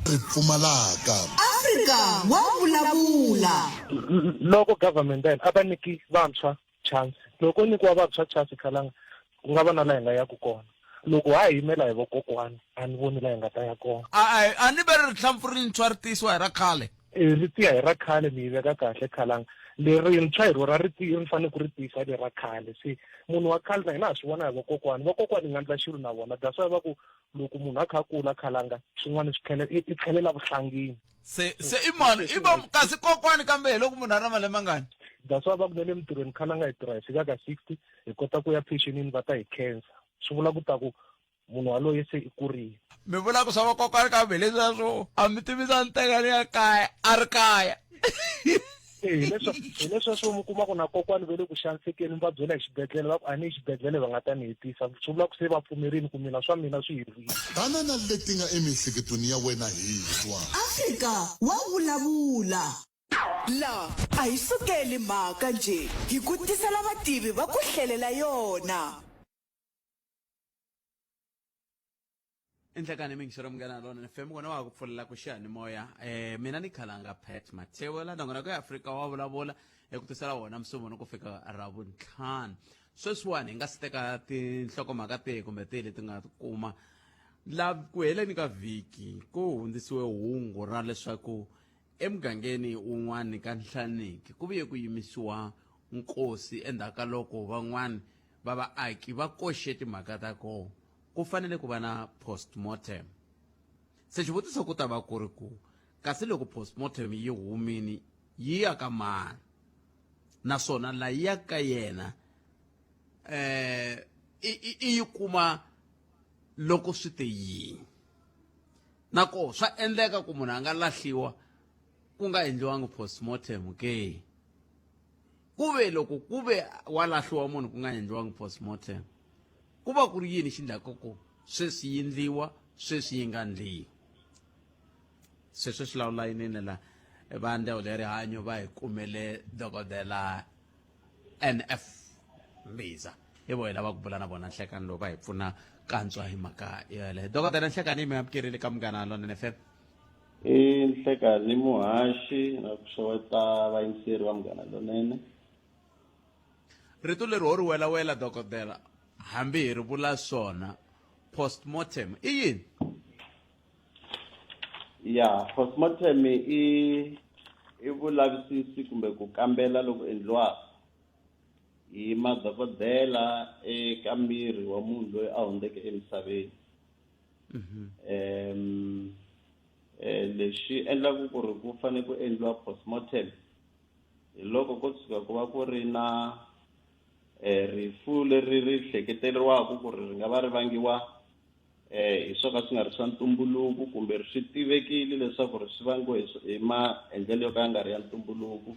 ri pfumalaka Afrika wa vulavula loko government ya hina a va nyiki vantshwa chance loko ko nyikiwa vantshwa chance khalanga ku nga va na laha hi nga yaku kona loko ha yimela hi vokokwani a ni voni laha hi nga ta ya kona a a ni ve ri rihlampfu rintshwa ri tiyisiwa hi ra khale e ri tiya hi ra khale mi yi veka kahle khalanga lerintshwa hi rona ri ri fanele ku ri tiyisa le ra khale se munhu wa khale na hina ha swi vona hi vokokwani vokokwani hi nga endla xilo na vona that's why va ku loko munhu a kha a kula khalanga swin'wana swi tlhela i tlhelela vuhlangini se se i mani i va kasi kokwani kambe hi loko munhu a ri na malembe mangani that's why va ku na le mintirhweni khalanga hi tirha hi fika ka 60 hi kota ku ya pensionini va ta hi khensa swi vula ku ta ku munhu waloye se i kurile mi vula ku swa vakokwani kambe leswiya swo a mi tivisa ni teka ni ya kaya a ri kaya hi leswa swo mi kuma ku na kokwani ve le ku xanisekeni mi va byela hi xibedhlele va ku a ni yi xibedhlele va nga ta ni hetisa swi vula ku se va pfumerile ku mina swa mina swi herile Tana na leti nga emiehleketweni ya wena hi twa. Afrika wa vulavula. La a hi sukeli mhaka njhe hi ku tisela vativi va ku hlelela yona. Enhlekani mingisero munghana lona FM kona wa ku pfulela ku xiyanimoya eh mina ni khalanga Pat Mathebula nongonoko ya Afrika wa vulavula eku tisela wona musunguni ku fika ravuntlhanu sweswiwani hi nga si teka tinhlokomhaka tihi kumbe tihi leti nga kuma la ku heleni ka vhiki ku hundzisiwe hungu ra leswaku Emugangeni wun'wana ka Nhlaniki ku vuye ku yimisiwa nkosi endzhaku ka loko van'wana va vaaki va koxe timhaka ta koho ku fanele ku va na postmortem. Se xivutiso ku ta va ku ri ku kasi loko postmortem yi humini yi ya ka mani naswona la yi ya ka yena eh i yi kuma loko swi te yini na koho swa endleka ku munhu a nga lahliwa ku nga endliwangi postmortem ke ku ve loko ku ve wa lahliwa munhu ku nga endliwangi postmortem ku va ku ri yini xi ndlaka ku sweswi yi ndliwa sweswi yi nga ndliwi sweswo swi lawula yinini la va ndzawulo ya rihanyo va hi kumele dokodela nf mbiza hi vo hi lava ku bula na vona nhlekani lowu va hi pfuna kantswa hi mhaka yeleyo dokodela nhlekani mi amukerile ka munghana lonene fm I nhlekani muhaxi na ku xeweta vayingiseri va munghana lonene rito leri ho ri welawela dokodela hambi hi ri vula swona postmortem i yini ya postmortem i i vulavisisi kumbe ku kambela loku endliwaka hi madokodela eka miri wa munhu loyi a hundzeke emisaveni um lexi endlaku ku ri ku fanele ku endliwa postmortem hi loko ko tshuka ku va ku ri na rifu leri ri hleketeriwaka ku ri ri nga va ri vangiwa hi swo ka swi nga ri swa ntumbuluko kumbe swi tivekile leswaku ri swi vangiwe hi maendlelo yo ka ya nga ri ya ntumbuluko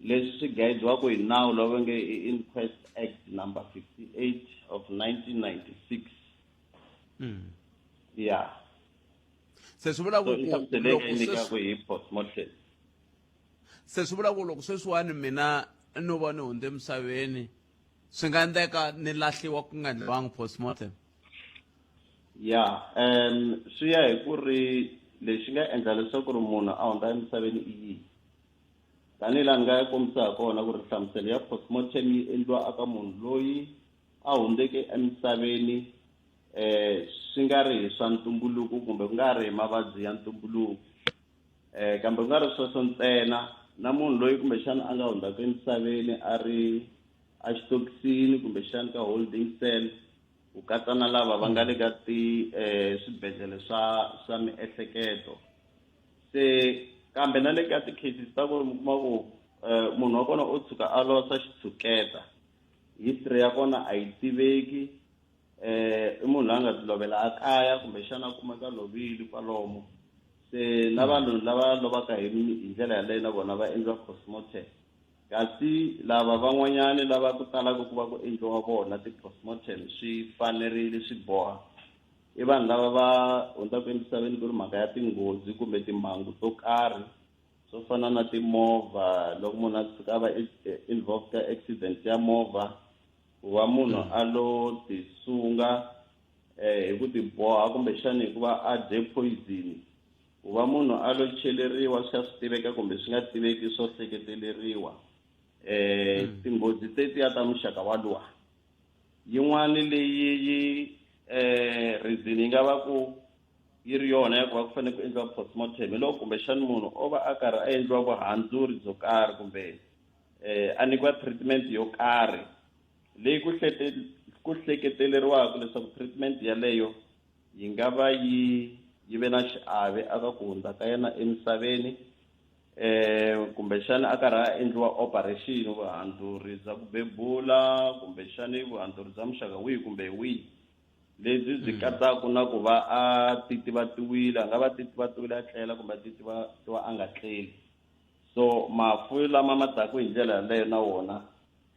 leswi swi gayidiwaka hi nawu lowu va nge i Inquest Act number 58 of 1996 ya se swi vula ku so i nhlamuselo leyi nga yi nyikaka hi postmortem se swi vula ku loko sweswiwani mina no va ni hundze emisaveni swi nga endleka ni lahliwa ku nga endliwangi postmortem ya um swi ya hi ku ri lexi nga endla leswaku ri munhu a hundza emisaveni i yini tanihi laha ni nga ya kombisa ha kona ku ri nhlamuselo ya postmortem yi endliwa aka munhu loyi a hundzeke emisaveni Swi nga ri hi swa ntumbuluko kumbe ku nga ri hi mavabyi ya ntumbuluko. Kambe ku nga ri sweswo ntsena, na munhu loyi kumbexana a nga hundzaka emisaveni a ri exitokisini kumbexana ka holding cell, ku katsa na lava va nga le ka ti swibedhlele swa miehleketo. Se kambe na le ka ti-cases ta ku ri mi kuma ku munhu wa kona o tshuka a losa xitshuketa, history ya kona a yi tiveki, i munhu loyi a nga tilovela a kaya kumbexana a kumeka lovile kwalomo. Se na vanhu lava lovaka hi ndlela yaleyo na vona va endliwa postmortem. Kasi lava van'wanyani lava ku talaka ku va ku endliwa vona ti-postmortem swi fanerile swi boha, i vanhu lava va hundzaka emisaveni ku ri mhaka ya tinghozi kumbe timhangu to karhi swo fana na timovha. Loko munhu a tshuka a va involved ka accident ya movha, ku va munhu a lo tisunga hi ku tiboha kumbexana hi ku va a dye poison, ku va munhu a lo cheleriwa swi kha swi tiveka kumbe swi nga tiveki swo hleketeleriwa, tinghozi tetiya ta muxaka waluwa. Yin'wani leyi yi reason yi nga va ku yi ri yona ya ku va ku fanele ku endliwa postmortem hi loko kumbexana munhu o va a karhi a endliwa vuhandzuri byo karhi kumbe a nyikiwa treatment yo karhi leyi ku hleketeleriwaka leswaku treatment yaleyo yi nga va yi ve na xiave aka ku hundza ka yena emisaveni, kumbexana a karhi a endliwa operation, vuhandzuri bya ku bebula kumbexana vuhandzuri bya muxaka wihi kumbe wihi lebyi byi katsaka na ku va a titivatiwile, a nga va titivatiwile a tlela kumbe a titivatiwa a nga tleli. So mafu lama ma taku hi ndlela yaleyo na wona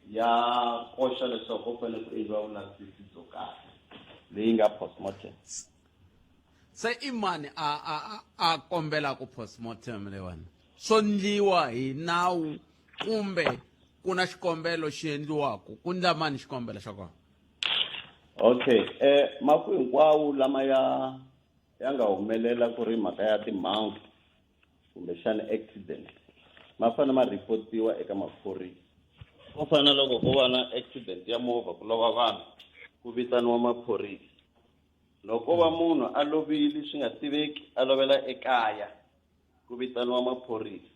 ya koxa leswaku ku fanele ku endliwa vulavisisi byo karhi leyi nga postmortem. Se i mani a kombelaka postmortem leyiwani? Swo ndliwa hi nawu kumbe ku na xikombelo xi endliwaka? Ku ndla mani xikombelo xa kona? Okay, mafu hinkwawo lama ya nga humelela ku ri mhaka ya timhangu kumbexana accident ma fanele ma reportiwa eka maphorisa. Ko fana na loko ko va na accident ya movha ku lova vanhu, ku vitaniwa maphorisa. Loko va munhu a lovile swi nga tiveki, a lovela ekaya, ku vitaniwa maphorisa.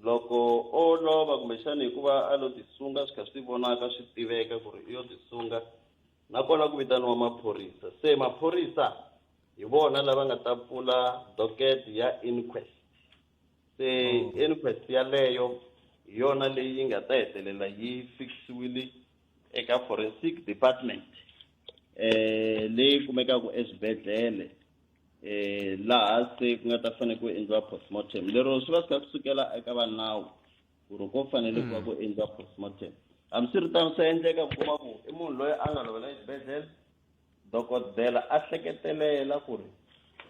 Loko o lova kumbexana hikuva a lo tisunga swi kha swi vonaka swi tiveka ku ri i yo tisunga, nakona ku vitaniwa maphorisa. Se maphorisa hi vona lava nga ta pfula docket ya inquest. Se inquest yaleyo hi yona leyi yi nga ta hetelela yi fikisiwile eka forensic department leyi kumekaka eswibedhlele, laha se ku nga ta fanele ku endliwa postmortem. Lero swi va swi kha swi sukela eka va nawu ku ri ko fanele ku va ku endliwa postmortem. Hambiswiritano swa endleka ku kuma ku i munhu loyi a nga lovela exibedhlele, dokodela a hleketelela ku ri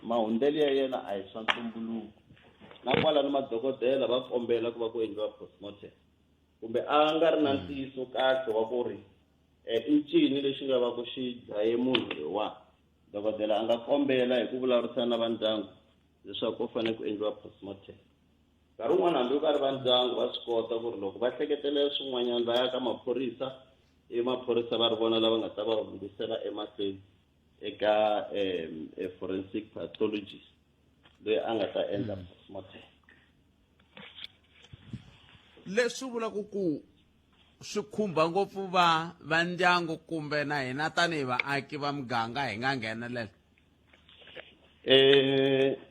mahundzelo ya yena a hi swa ntumbuluko, na kwalano madokodela va kombela ku va ku endliwa postmortem, kumbe a nga ri na ntiyiso kahle wa ku ri i ncini lexi nga va ku xi dlaye munhu loyiwani, dokodela a nga kombela hi ku vulavurisana na va ndyangu leswaku ku fanele ku endliwa postmortem. Nkarhi wun'wani hambi va ri va ndyangu va swi kota ku ri loko va hleketelela swin'wanyana va ya ka maphorisa, ivi maphorisa va ri vona lava nga ta va hundzisela emahlweni eka forensic pathologist loyi a nga ta endla postmortem. Leswi vulaka ku swi khumba ngopfu va ndyangu kumbe na hina tanihi vaaki va muganga hi nga nghenelela?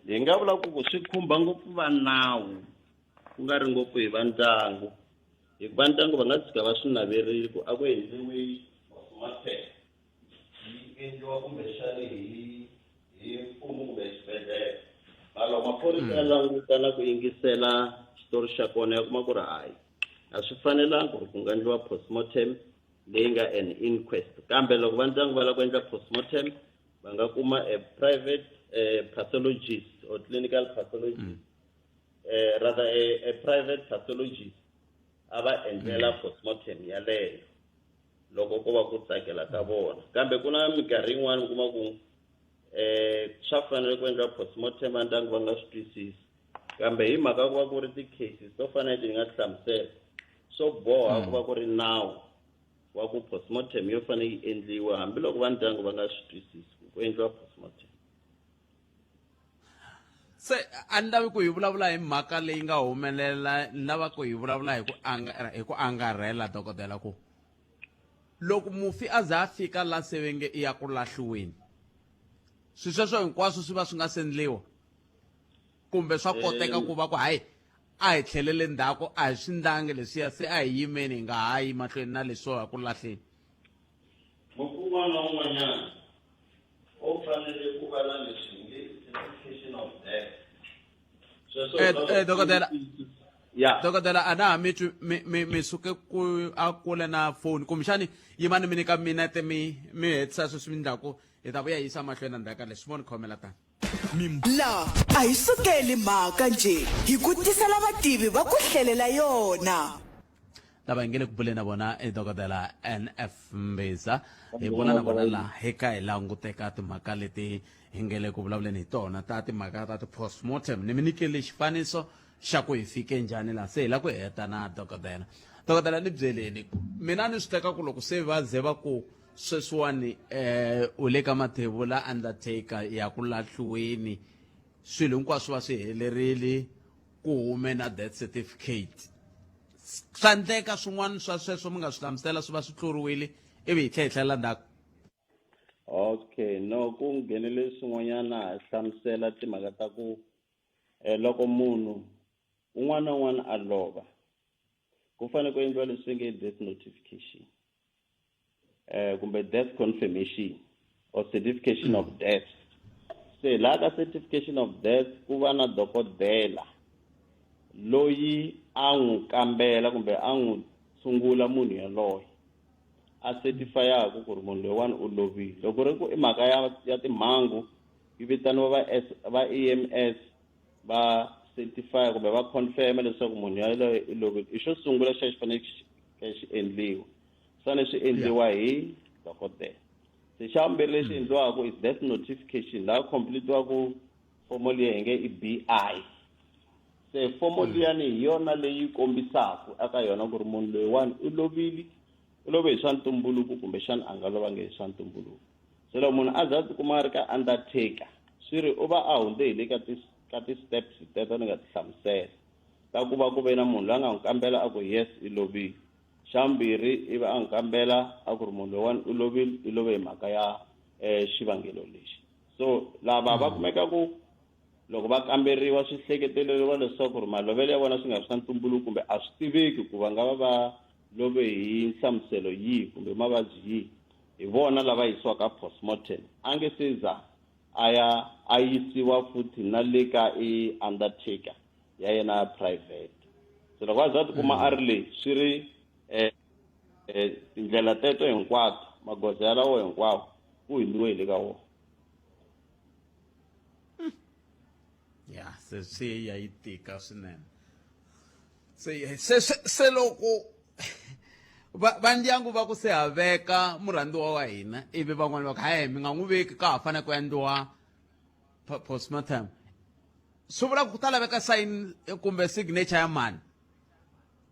Hi nga vula ku swi khumba ngopfu va nawu, ku nga ri ngopfu hi va ndyangu, hikuva ndyangu va nga tshuka va swi naverile ku a ku endliwi postmortem yi endliwa kumbexani hi mfumo kumbe xibedhlele. Mara maphorisa ya languta na ku yingisela xitori xa kona, ya kuma ku ri hayi, a swi fanelanga ku ri ku nga endliwa postmortem leyi nga an inquest. Kambe loko va ndyangu va lava ku endla postmortem, va nga kuma a private pathologist or clinical pathologist, rather a private pathologist a va endlela postmortem yaleyo loko ko va ku tsakela ka vona. Kambe ku na minkarhi yin'wani u kuma ku swa fanele ku endliwa postmortem, va ndyangu va nga swi twisisi, kambe hi mhaka ku va ku ri ti-cases to fana leti ni nga ti hlamusela, swo boha ku va ku ri nawu. wa ku postmortem yo fanele yi endliwa hambiloko va ndyangu va nga swi twisisi ku ku endliwa postmortem. Se a ni lavi ku hi vulavula hi mhaka leyi nga humelela, ni lava ku hi vulavula hi ku hi ku angarhela dokodela ku loko mufi a za a fika la se ve nge i ya ku lahliweni, swi sweswo hinkwaswo swi va swi nga se ndliwa kumbe swa koteka ku va ku hayi a hi tlhelele ndzhaku a hi swi ndlangi leswiya se a hi yimeni hi nga ha yi mahlweni na leswo ya ku lahleni? Mufi un'wana na un'wanyana u fanele ku va na leswi nge certification of death. Sweswo Dokodela. Ya. Dokodela, a na ha mi twi, mi suke ku a kule na phone kumbexani yimani mi nyika minete mi hetisa sweswi mi ndlaku hi ta vuya hi yisa mahlweni na ndzhaku ka leswi mo ni khomela tani. La a hi sukeli mhaka njhe hi ku tisela vativi va ku hlelela yona. Lava hi nge le ku buleni na vona i dokodela NF Mbhiza. Hi bula na vona laha hi ka hi languteka timhaka leti hi nge le ku vulavuleni hi tona ta timhaka ta ti-postmortem. Ni mi nyikele xifaniso xa ku hi fike njhani laha se hi la ku heta na dokodela. Dokodela, ni byeleni ku mina ni swi teka ku loko se va ze va ku sweswiwani u le ka mathebula undertaker ya ku lahliweni, swilo hinkwaswo va swi helerile, ku hume na death certificate, swa ndleka swin'wana swa sweswo mi nga swi hlamusela swi va swi tluriwile ivi hi tlhela hi tlhelela ndzhaku? Okay, no ku nghenele swin'wanyana hlamusela timhaka ta ku loko munhu un'wana na un'wana a lova ku fanele ku endliwa leswi nge death notification kumbe death confirmation or certification of death. Se laha ka certification of death ku va na dokodela loyi a n'wi kambela kumbe a n'wi tshungula munhu yaloye, a certifyaka ku ri munhu loyiwani u lovile. Loko ri ku i mhaka ya timhangu yi vitaniwa va EMS va certify kumbe va confirm leswaku munhu yaloye i lovile. I xo sungula xa xi fanele xi endliwa, swi fanele swi endliwa hi dokodela. Se xa vumbirhi lexi endliwaka is death notification, laha completiwaka fomo liya hi nge i BI. Se fomo liyani hi yona leyi kombisaka eka yona ku ri munhu loyiwani u lovile, u love hi swa ntumbuluko kumbexana a nga lovangi hi swa ntumbuluko. Se loko munhu a za a tikuma a ri ka undertaker, swi ri u va a hundze hi le ka ka ti-steps teto ni nga ti hlamusela ta ku va ku ve na munhu loyi a nga n'wi kambela a ku yes i lovile. Xa vumbirhi i va a n'wi kambela a ku ri munhu loyiwani u lovile, i love hi mhaka ya xivangelo lexi. So lava va kumeka ku loko va kamberiwa swi hleketeleriwa leswaku ri malovelo ya vona swi nga ri swa ntumbuluko kumbe a swi tiveki ku va nga va va love hi nhlamuselo yihi kumbe mavabyi yihi, hi vona lava yisiwaka postmortem. A nge se za a ya a yisiwa futhi na le ka i undertaker ya yena ya private. Se loko a za a tikuma a ri le swi ri tindlela teto hinkwato, magoza yalawo hinkwawo ku hundziwe hi le ka wona. Ya, se swi ya yi tika swinene. Se se se loko va ndyangu va ku se ha veka murhandziwa wa hina, ivi van'wani va ku hayi mi nga n'wi veki ka ha fanele ku endliwa postmortem, swi vula ku ta laveka sign kumbe signature ya mani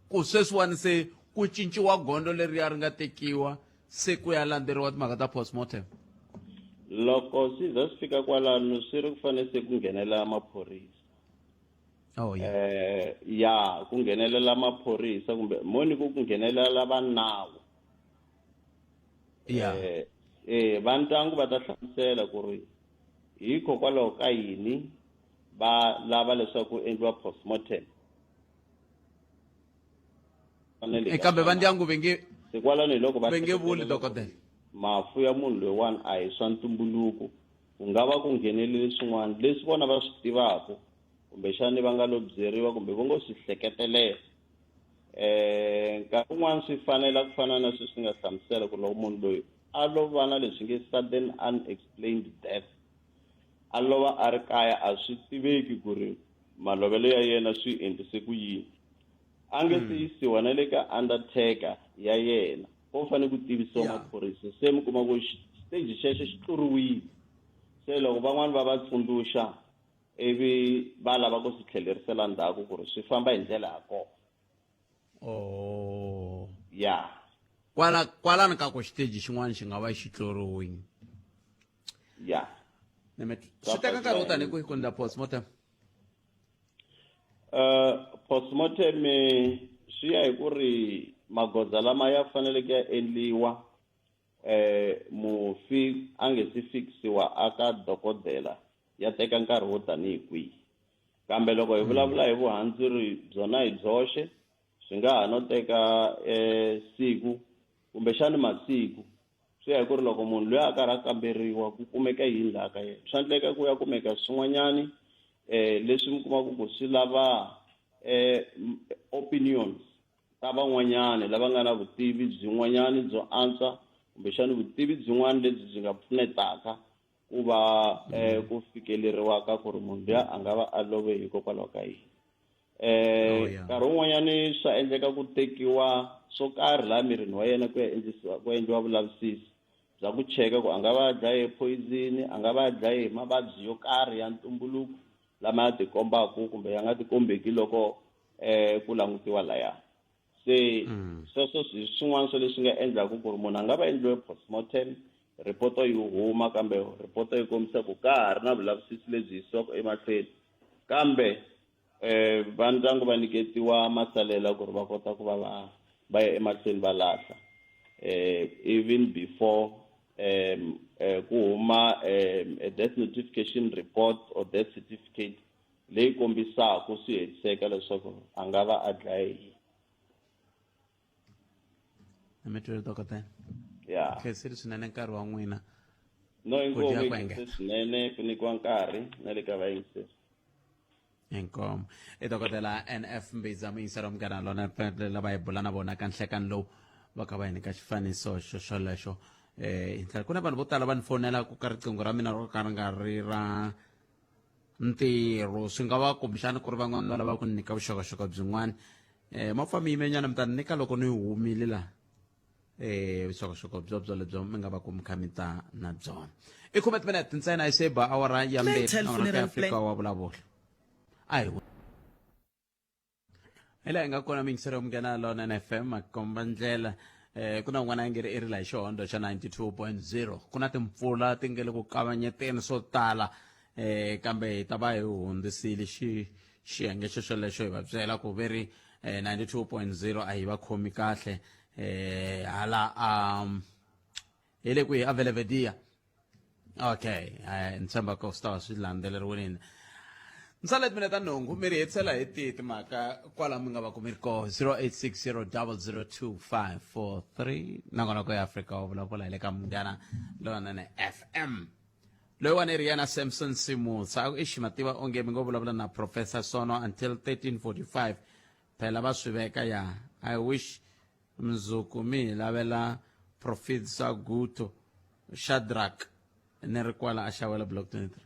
ku sweswiwani se ku cinciwa gondzo leriya ri nga tekiwa se ku ya landzeriwa timhaka ta postmortem? Loko swi za swi fika kwalano swi ri ku fanele se ku nghenelela maphorisa. Oh, yeah. Ya ku nghenelela maphorisa kumbe moni ku nghenelela va nawu. Va ndyangu va ta hlamusela ku ri hikokwalaho ka yini va lava leswaku ku endliwa postmortem. Kambe va ndyangu va nge Se kwalano hi loko va va nge vuli hleketelela dokodela. Mafu ya munhu loyiwani a hi swa ntumbuluko, ku nga va ku nghenelele swin'wana leswi vona va swi tivaka kumbexani va nga lo byeriwa kumbe va ngo swi hleketelela. Nkarhi wun'wani swi fanela ku fana na sweswi nga hlamusela ku loko munhu loyi a lo va na leswi nge sudden unexplained death, a lova a ri kaya a swi tiveki ku ri malovelo ya yena swi endlise ku yini, a nge se yisiwa na le ka undertaker ya yena, ko fanele ku tivisiwa maphorisa. Se mi kuma ku stage xexo xi tluriwile. Se loko van'wani va va tsundzuxa ivi va lava ku swi tlhelerisela ndzhaku ku ri swi famba hi ndlela ya kona. Ya. Kwala kwalani ka ku xiteji xin'wana xi nga va xi tluriwini. Ya. Swi teka nkarhi wo tani kwihi ku endla postmortem? Postmortem swi ya hi ku ri magoza lama ya faneleke ya endliwa mufi a nge si fikisiwa aka dokodela ya teka nkarhi wo tanihi kwihi. Kambe loko hi vulavula hi vuhandzuri byona hi byoxe, swi nga ha no teka siku kumbexani masiku. Swi ya hi ku ri loko munhu loyi a karhi a kamberiwa ku kumeka yini laha ka yena. Swa endleka ku ya kumeka swin'wanyani leswi mi kumaka ku swi lava opinions ta van'wanyani lava nga na vutivi byin'wanyani byo antswa kumbexani vutivi byin'wana lebyi byi nga pfunetaka ku va ku fikeleriwa ka ku ri munhu luya a nga va a love hikokwalaho ka yini. Nkarhi wun'wanyani swa endleka ku tekiwa swo karhi laha mirini wa yena ku ya endlisiwa ku endliwa vulavisisi bya ku cheka ku a nga va a dlaye hi poison, a nga va a dlaye hi mavabyi yo karhi ya ntumbuluko lama ya tikombaka kumbe ya nga tikombeki loko ku langutiwa laya. Se sweswo hi swin'wana swa leswi nga endlaka ku ri munhu a nga va endliwe postmortem, ripoto yi huma, kambe ripoto yi kombisa ku ka ha ri na vulavisisi lebyi yisiwaka emahlweni, kambe va ndyangu va nyiketiwa masalela ku ri va kota ku va va ya emahlweni va lahla even before ku huma a death notification report or death certificate leyi kombisaka swi hetiseka leswaku a nga va a dlaye yini. Mi twile dokodela? Ya. Khensile swinene nkarhi wa n'wina. No, Ku dya inkomu ku engeta. i swinene ku nyikiwa nkarhi na le ka vayingiseri. Inkomu. I dokodela NF Mbhiza, muyingiseri wa Munghana Lonene FM, lava hi bula na vona ka nhlekani lowu va kha va hi nyika xifaniso xo xolexo. Hi ndlela ku na vanhu vo tala va ni fonelaka ka riqingho ra mina ro ka ri nga ri ra ntirho, swi nga va kumbexana ku ri van'wana va lava ku ni nyika vuxokoxoko byin'wana. Ma pfa mi yimenyana mi ta ni nyika loko ni humile laha. Vuxokoxoko byo byo lebyo mi nga va ku mi kha mi ta na byona. I khume timinete ntsena yi se ba awara ya mbirhi, Clientele awara ya Funeral Afrika Plan. wa vulavula. A hi hi laha hi nga kona miyingisero Munghana Lonene FM makomba ndlela. Ku na un'wana a nge ri i ri la hi xihondo xa 92.0, ku na timpfula ti nge le ku kavanyeteni swo tala, kambe hi ta va hi hundzisile xiyenge xo xolexo hi va byela ku ve ri 92.0 a hi va khomi kahle hala a hi le kwihi a Velevedia. Okay, ni tshemba ku swi ta va swi landzeleriwile. Ntsala timina ta nhungu mi ri hetisela hi tihi timhaka kwala mi nga va ku mi ri koho 0860002543 nakona ku ya Afrika wa vulavula hi le ka Munghana Lonene FM. Loyiwani i ri yena Samson Simutsa, a ku ixi mativa onge mi ngo vulavula na Professor Sono until 13:45 phela va swi veka ya. I wish mundzuku mi hi lavela Professor Guto Shadrack ni ri kwala a xawela block 23.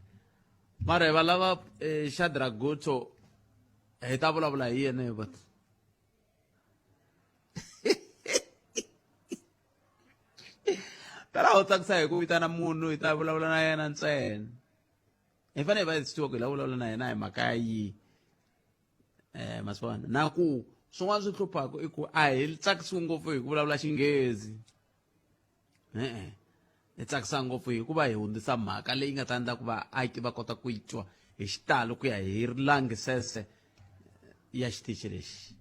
Mara hi va lava Shadrack Guto hi ta vulavula hi yena hi vona. Phela ho tsakisa hi ku vitana munhu hi ta vulavula na yena ntsena. Hi fanele hi va hi swi tiva ku hi lava vulavula na yena hi mhaka ya yihi. Ma swi vona na ku swin'wana swi hluphaka i ku a hi tsakisiwi ngopfu hi ku vulavula Xinghezi. E-e, hi tsakisa ngopfu hikuva hi hundzisa mhaka leyi nga ta endla ku vaaki va kota ku yi twa hi xitalo ku ya hi rilangisese ya xitichi lexi.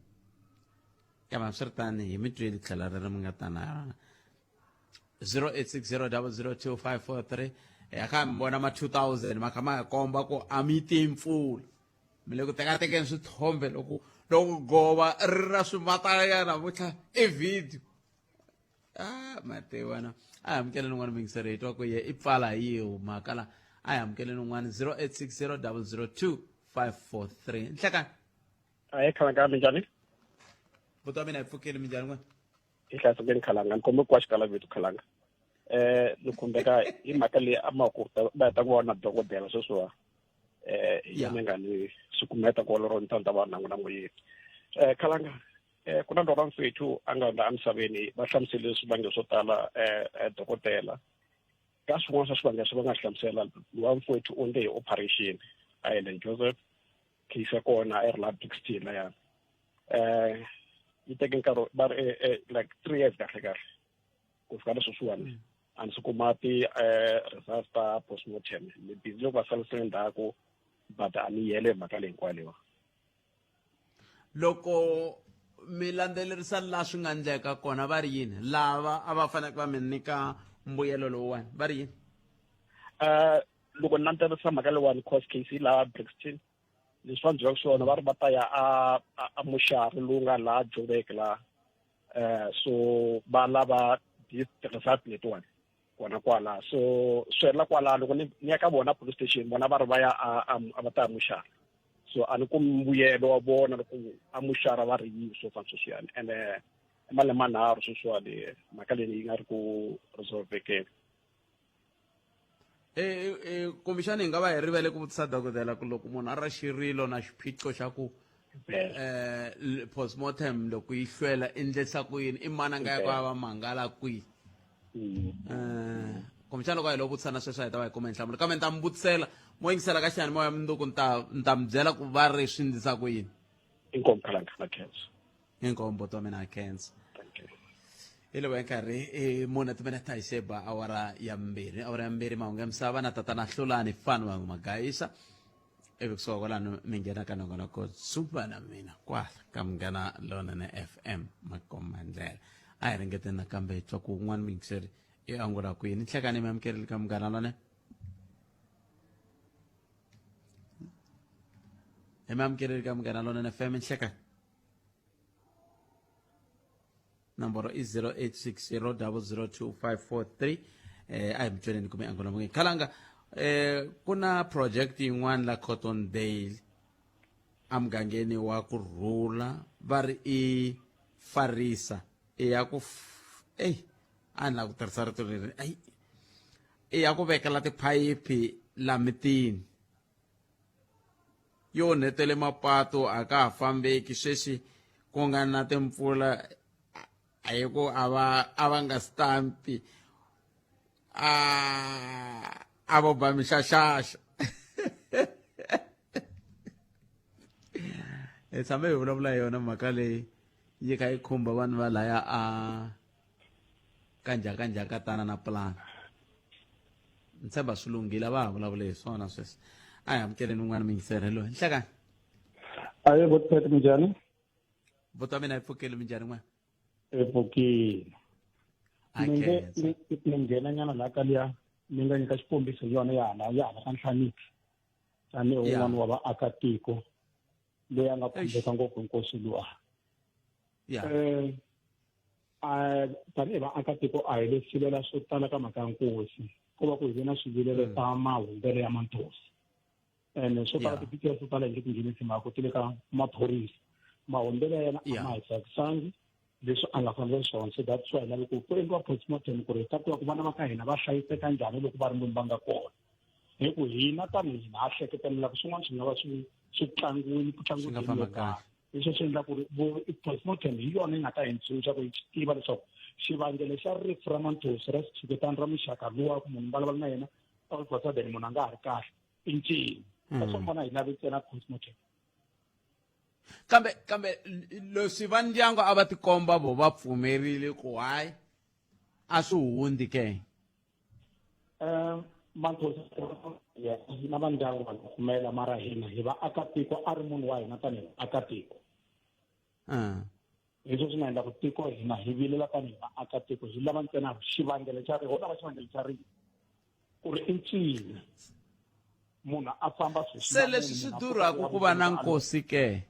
Kambe hambiswiritano hi mi tweli tlhela ri ri mi nga ta na yona 0860002543. Ya kha mi vona ma 2000 ma kha ma hi komba ku a mi ti mpfula, mi le ku tekatekeni swithombe loko loko gova ri ra swimatana ya namuntlha i video. Matiwana a hi amukeleni un'wana muyingiseri hi twa ku ye i pfala hi yihi mhaka la. A hi amukeleni un'wana 0860002543. Nhlekani. Ahee Khalanga, minjhani? Buti wa mina, hi pfukile, minjhani n'wina? Hi hlayisekile Khalanga, ni kombe ku wa xikala vito Khalanga. Ni khumbeka hi mhaka leyi a ma ku va heta ku va na dokodela sweswiwa. Hi yena nga ni swi kumeta kwaloro ni ta ni ta va na n'wina moyeni. Khalanga, ku na Lora Mfethu a nga hundza emisaveni, va hlamusele swivangelo swo tala dokodela. Ka swin'wana swa swivangelo leswi va nga hlamusela, Lora Mfethu u endle hi operation a Helen Joseph, case ya kona a yi ri laha Brixton layani. Yi teke nkarhi va ri like 3 years kahle kahle. Ku fika na sweswiwani a ni si kuma ti-results ta postmortem. Ni busy loko va salisele ndzhaku, but a ni yele hi mhaka leyi hinkwayo leyiwa. Loko mi landzelerisa laha swi nga ndleka kona, va ri yini lava a va faneleke va mi nyika mbuyelo lowuwani, va ri yini? Loko ni landzelerisa mhaka leyiwani, court case laha Brixton, leswi va ni byelaka swona, va ri va ta ya a muxari lowu nga laha Joburg laha, so va lava ti-result letiwani kona kwala. So swi helela kwala. Loko ni ya ka vona police station, vona va ri va ya a va ta ya muxari, so a ni kumi mbuyelo wa vona loko a muxara va ri yini swo fana sweswiyani. Ene i malembe manharhu sweswiwani mhaka leyi yi nga ri ku resolvekeni. Kumbexana hi nga va hi rivele ku vutisa dokodela ku loko munhu a ra xirilo na xiphiqo xa ku postmortem loko yi hlwela i ndlisa ku yini, i mani a nga ya ku ya va mangala kwihi? Kumbexana loko a hi lo vutisa na sweswo a hi ta va hi kuma nhlamulo, kambe ni ta mi vutisela mo yingisela ka xiyanimoya mundzuku, ni ta mi byela ku va ri swi ndlisa ku yini. Inkomu, Khalanga, na khensa. Inkomu, buti wa mina, khensa. Hi loko nkarhi i mune timinete hi se ba awara ya mbirhi, awara ya mbirhi, mahungu ya misava na tatana Hlulani Fani wa Magayisa, ivi kusuka kwalano mi nghena ka nongonoko Dzumba na mina kwala ka Munghana Lonene FM. Makomba ndlela a hi ringeteni nakambe hi twa ku un'wana muyingiseri i angula kwini. Nhlekani, mi amukerile ka Munghana Lonene, hi mi amukerile ka Munghana Lonene FM. Nhlekani, nomboro i 0860002543. A hi mi tweleni kumbe angola munge khalanga. Ku na project yin'wana la Cottondale emugangeni wa ku rhula, va ri i farisa i ya ku ey, a ni lava ku tirhisa rito leri, ayi, i ya ku vekela tiphayiphi la mitini yo onhetele mapatu, a ka ha fambeki sweswi ku nga na timpfula. A hi ku a va nga stampi, a vo ba mixaxaxa. Hi tshame hi vulavula hi yona mhaka leyi, yi kha yi khumba vanhu va laya a kanjhaka njhaka tana na plan. Ni tshemba swi lunghile, va ha vulavule hi swona sweswi. A hi amukeleni un'wana muyingiseri. Hello, nhlekani. Aye, botpet, minjhani? Buti wa mina, hi pfukile. Minjhani n'wana? Hi pfukile. Ni nge ni nghena nyana laha ka liya ni nga nyika xikombiso hi yona ya hala ka Nhlaniki, tanihi un'wana wa vaakatiko loyi a nga khumbeka ngopfu hi nkosi luwa. Tanihi vaakatiko a hi le silela swo tala ka mhaka ya nkosi, ko va ku hi ve na swivilelo swa mahumbelo ya Manthosi, and swo tala ti-details to tala hi nge ti nghenisi mhaka ti le ka maphorisa. Mahumbelo ya yena a ma hi tsakisangi leswi a nga fanela swona, so that's why lave ku endliwa postmortem ku ri hi ta tiva ku vana va ka hina va hlayiseka njhani loko va ri lomu va nga kona, hi ku hina tanihi hina ha hleketelela ku swin'wana swi nga va swi tlangiwile, ku tlangiwe game yo karhi. Leswi swi endla ku ri postmortem hi yona yi nga ta hi ntshunxa ku hi swi tiva leswaku xivangelo xa rifu ra Manthosi ra xitshuketani ra muxaka luwa, ku munhu vulavula na yena all of a sudden munhu a nga ha ri kahle, i ncini. That's why vona hi lave ntsena postmortem. Kambe leswi va ndyangu a va tikomba vo va pfumerile ku hayi, a swi hundzi ke? Manthosi na va ndyangu va pfumela, mara hina hi vaakatiko, a ri munhu wa hina tanihi vaakatiko. Hi sweswi nga endla ku tiko hina hi vilela tanihi vaakatiko, hi lava ntsena xivangelo xa ho lava xivangelo xa rifu ku ri i ncini, munhu a famba sweswi. Se leswi swi durhaka ku va na nkosi ke?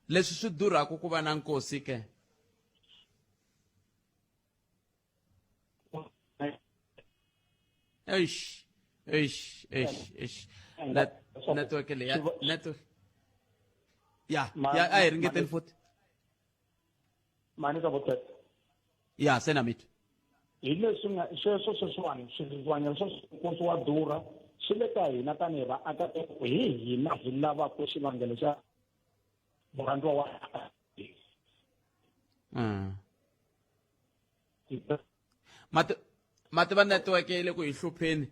Leswi swi durhaka ku va na nkosi ke? Eish, eish, eish, eish, network leya, network ya, a hi ringeteni futhi. Mani ka votete. Ya, se na mitwa. Hi leswi nga sweswo sweswiwani, swivangelo swa nkosi wa durha swi le ka hina tanihi vaakatiko, hi hina hi lavaka xivangelo xa murhandziwa wa. Mati mativa, network yi le ku hi hlupheni.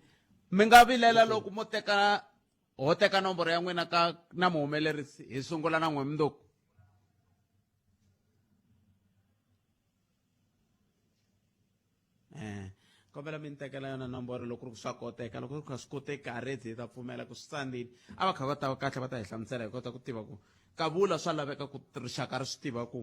Mi nga vilela loko mo teka, ho teka nomboro ya n'wina ka na muhumelerisi, hi sungula na n'we mundzuku. Eh, kombela mi ni tekela yona nomboro loko ku ri ku swa koteka loko ku ri ku a swi koteki aredi hi ta pfumela ku swi tsandzile a va kha va ta kahle va ta hi hlamusela hi kota ku tiva ku kavula swa laveka ku rixaka ri swi tiva ku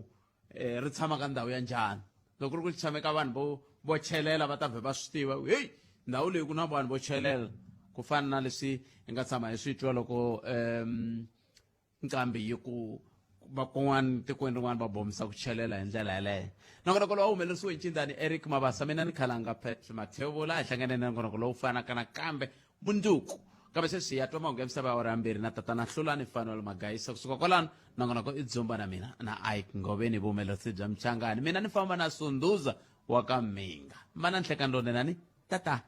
eh, ri tshama ka ndhawu ya njhani loko ku ri ku tshame ka vanhu vo vo chelela va ta vhe va swi tiva heyi ndhawu leyi ku na vanhu vo chelela ku fana na leswi hi nga tshama hi swi twa loko um nqambi yi ku va kun'wana tikweni rin'wana va bomisa ku chelela hi ndlela yeleyo nongonoko lowu humelerisiwe hi ncindani eric mabasa mina ni khalanga pet mathevula hi hlangane na nongonoko lowu fanaka nakambe mundzuku kambe sweswi hi ya twa mahungu ya misava ya awara yambirhi na tatana hlulani fanuel magayisa kusuka kwalano nongonoko i dzumba na mina na ike ngoveni vuhumelerisi bya mchangani mina ni famba na sunduza wa ka mhinga mana nhlekani lonenani tata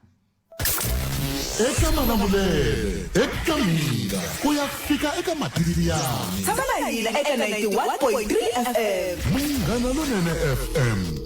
eka malamulele eka mhinga ku ya fika eka matiriyani Tshama na hina eka 91.3 FM. Munghana Lonene FM.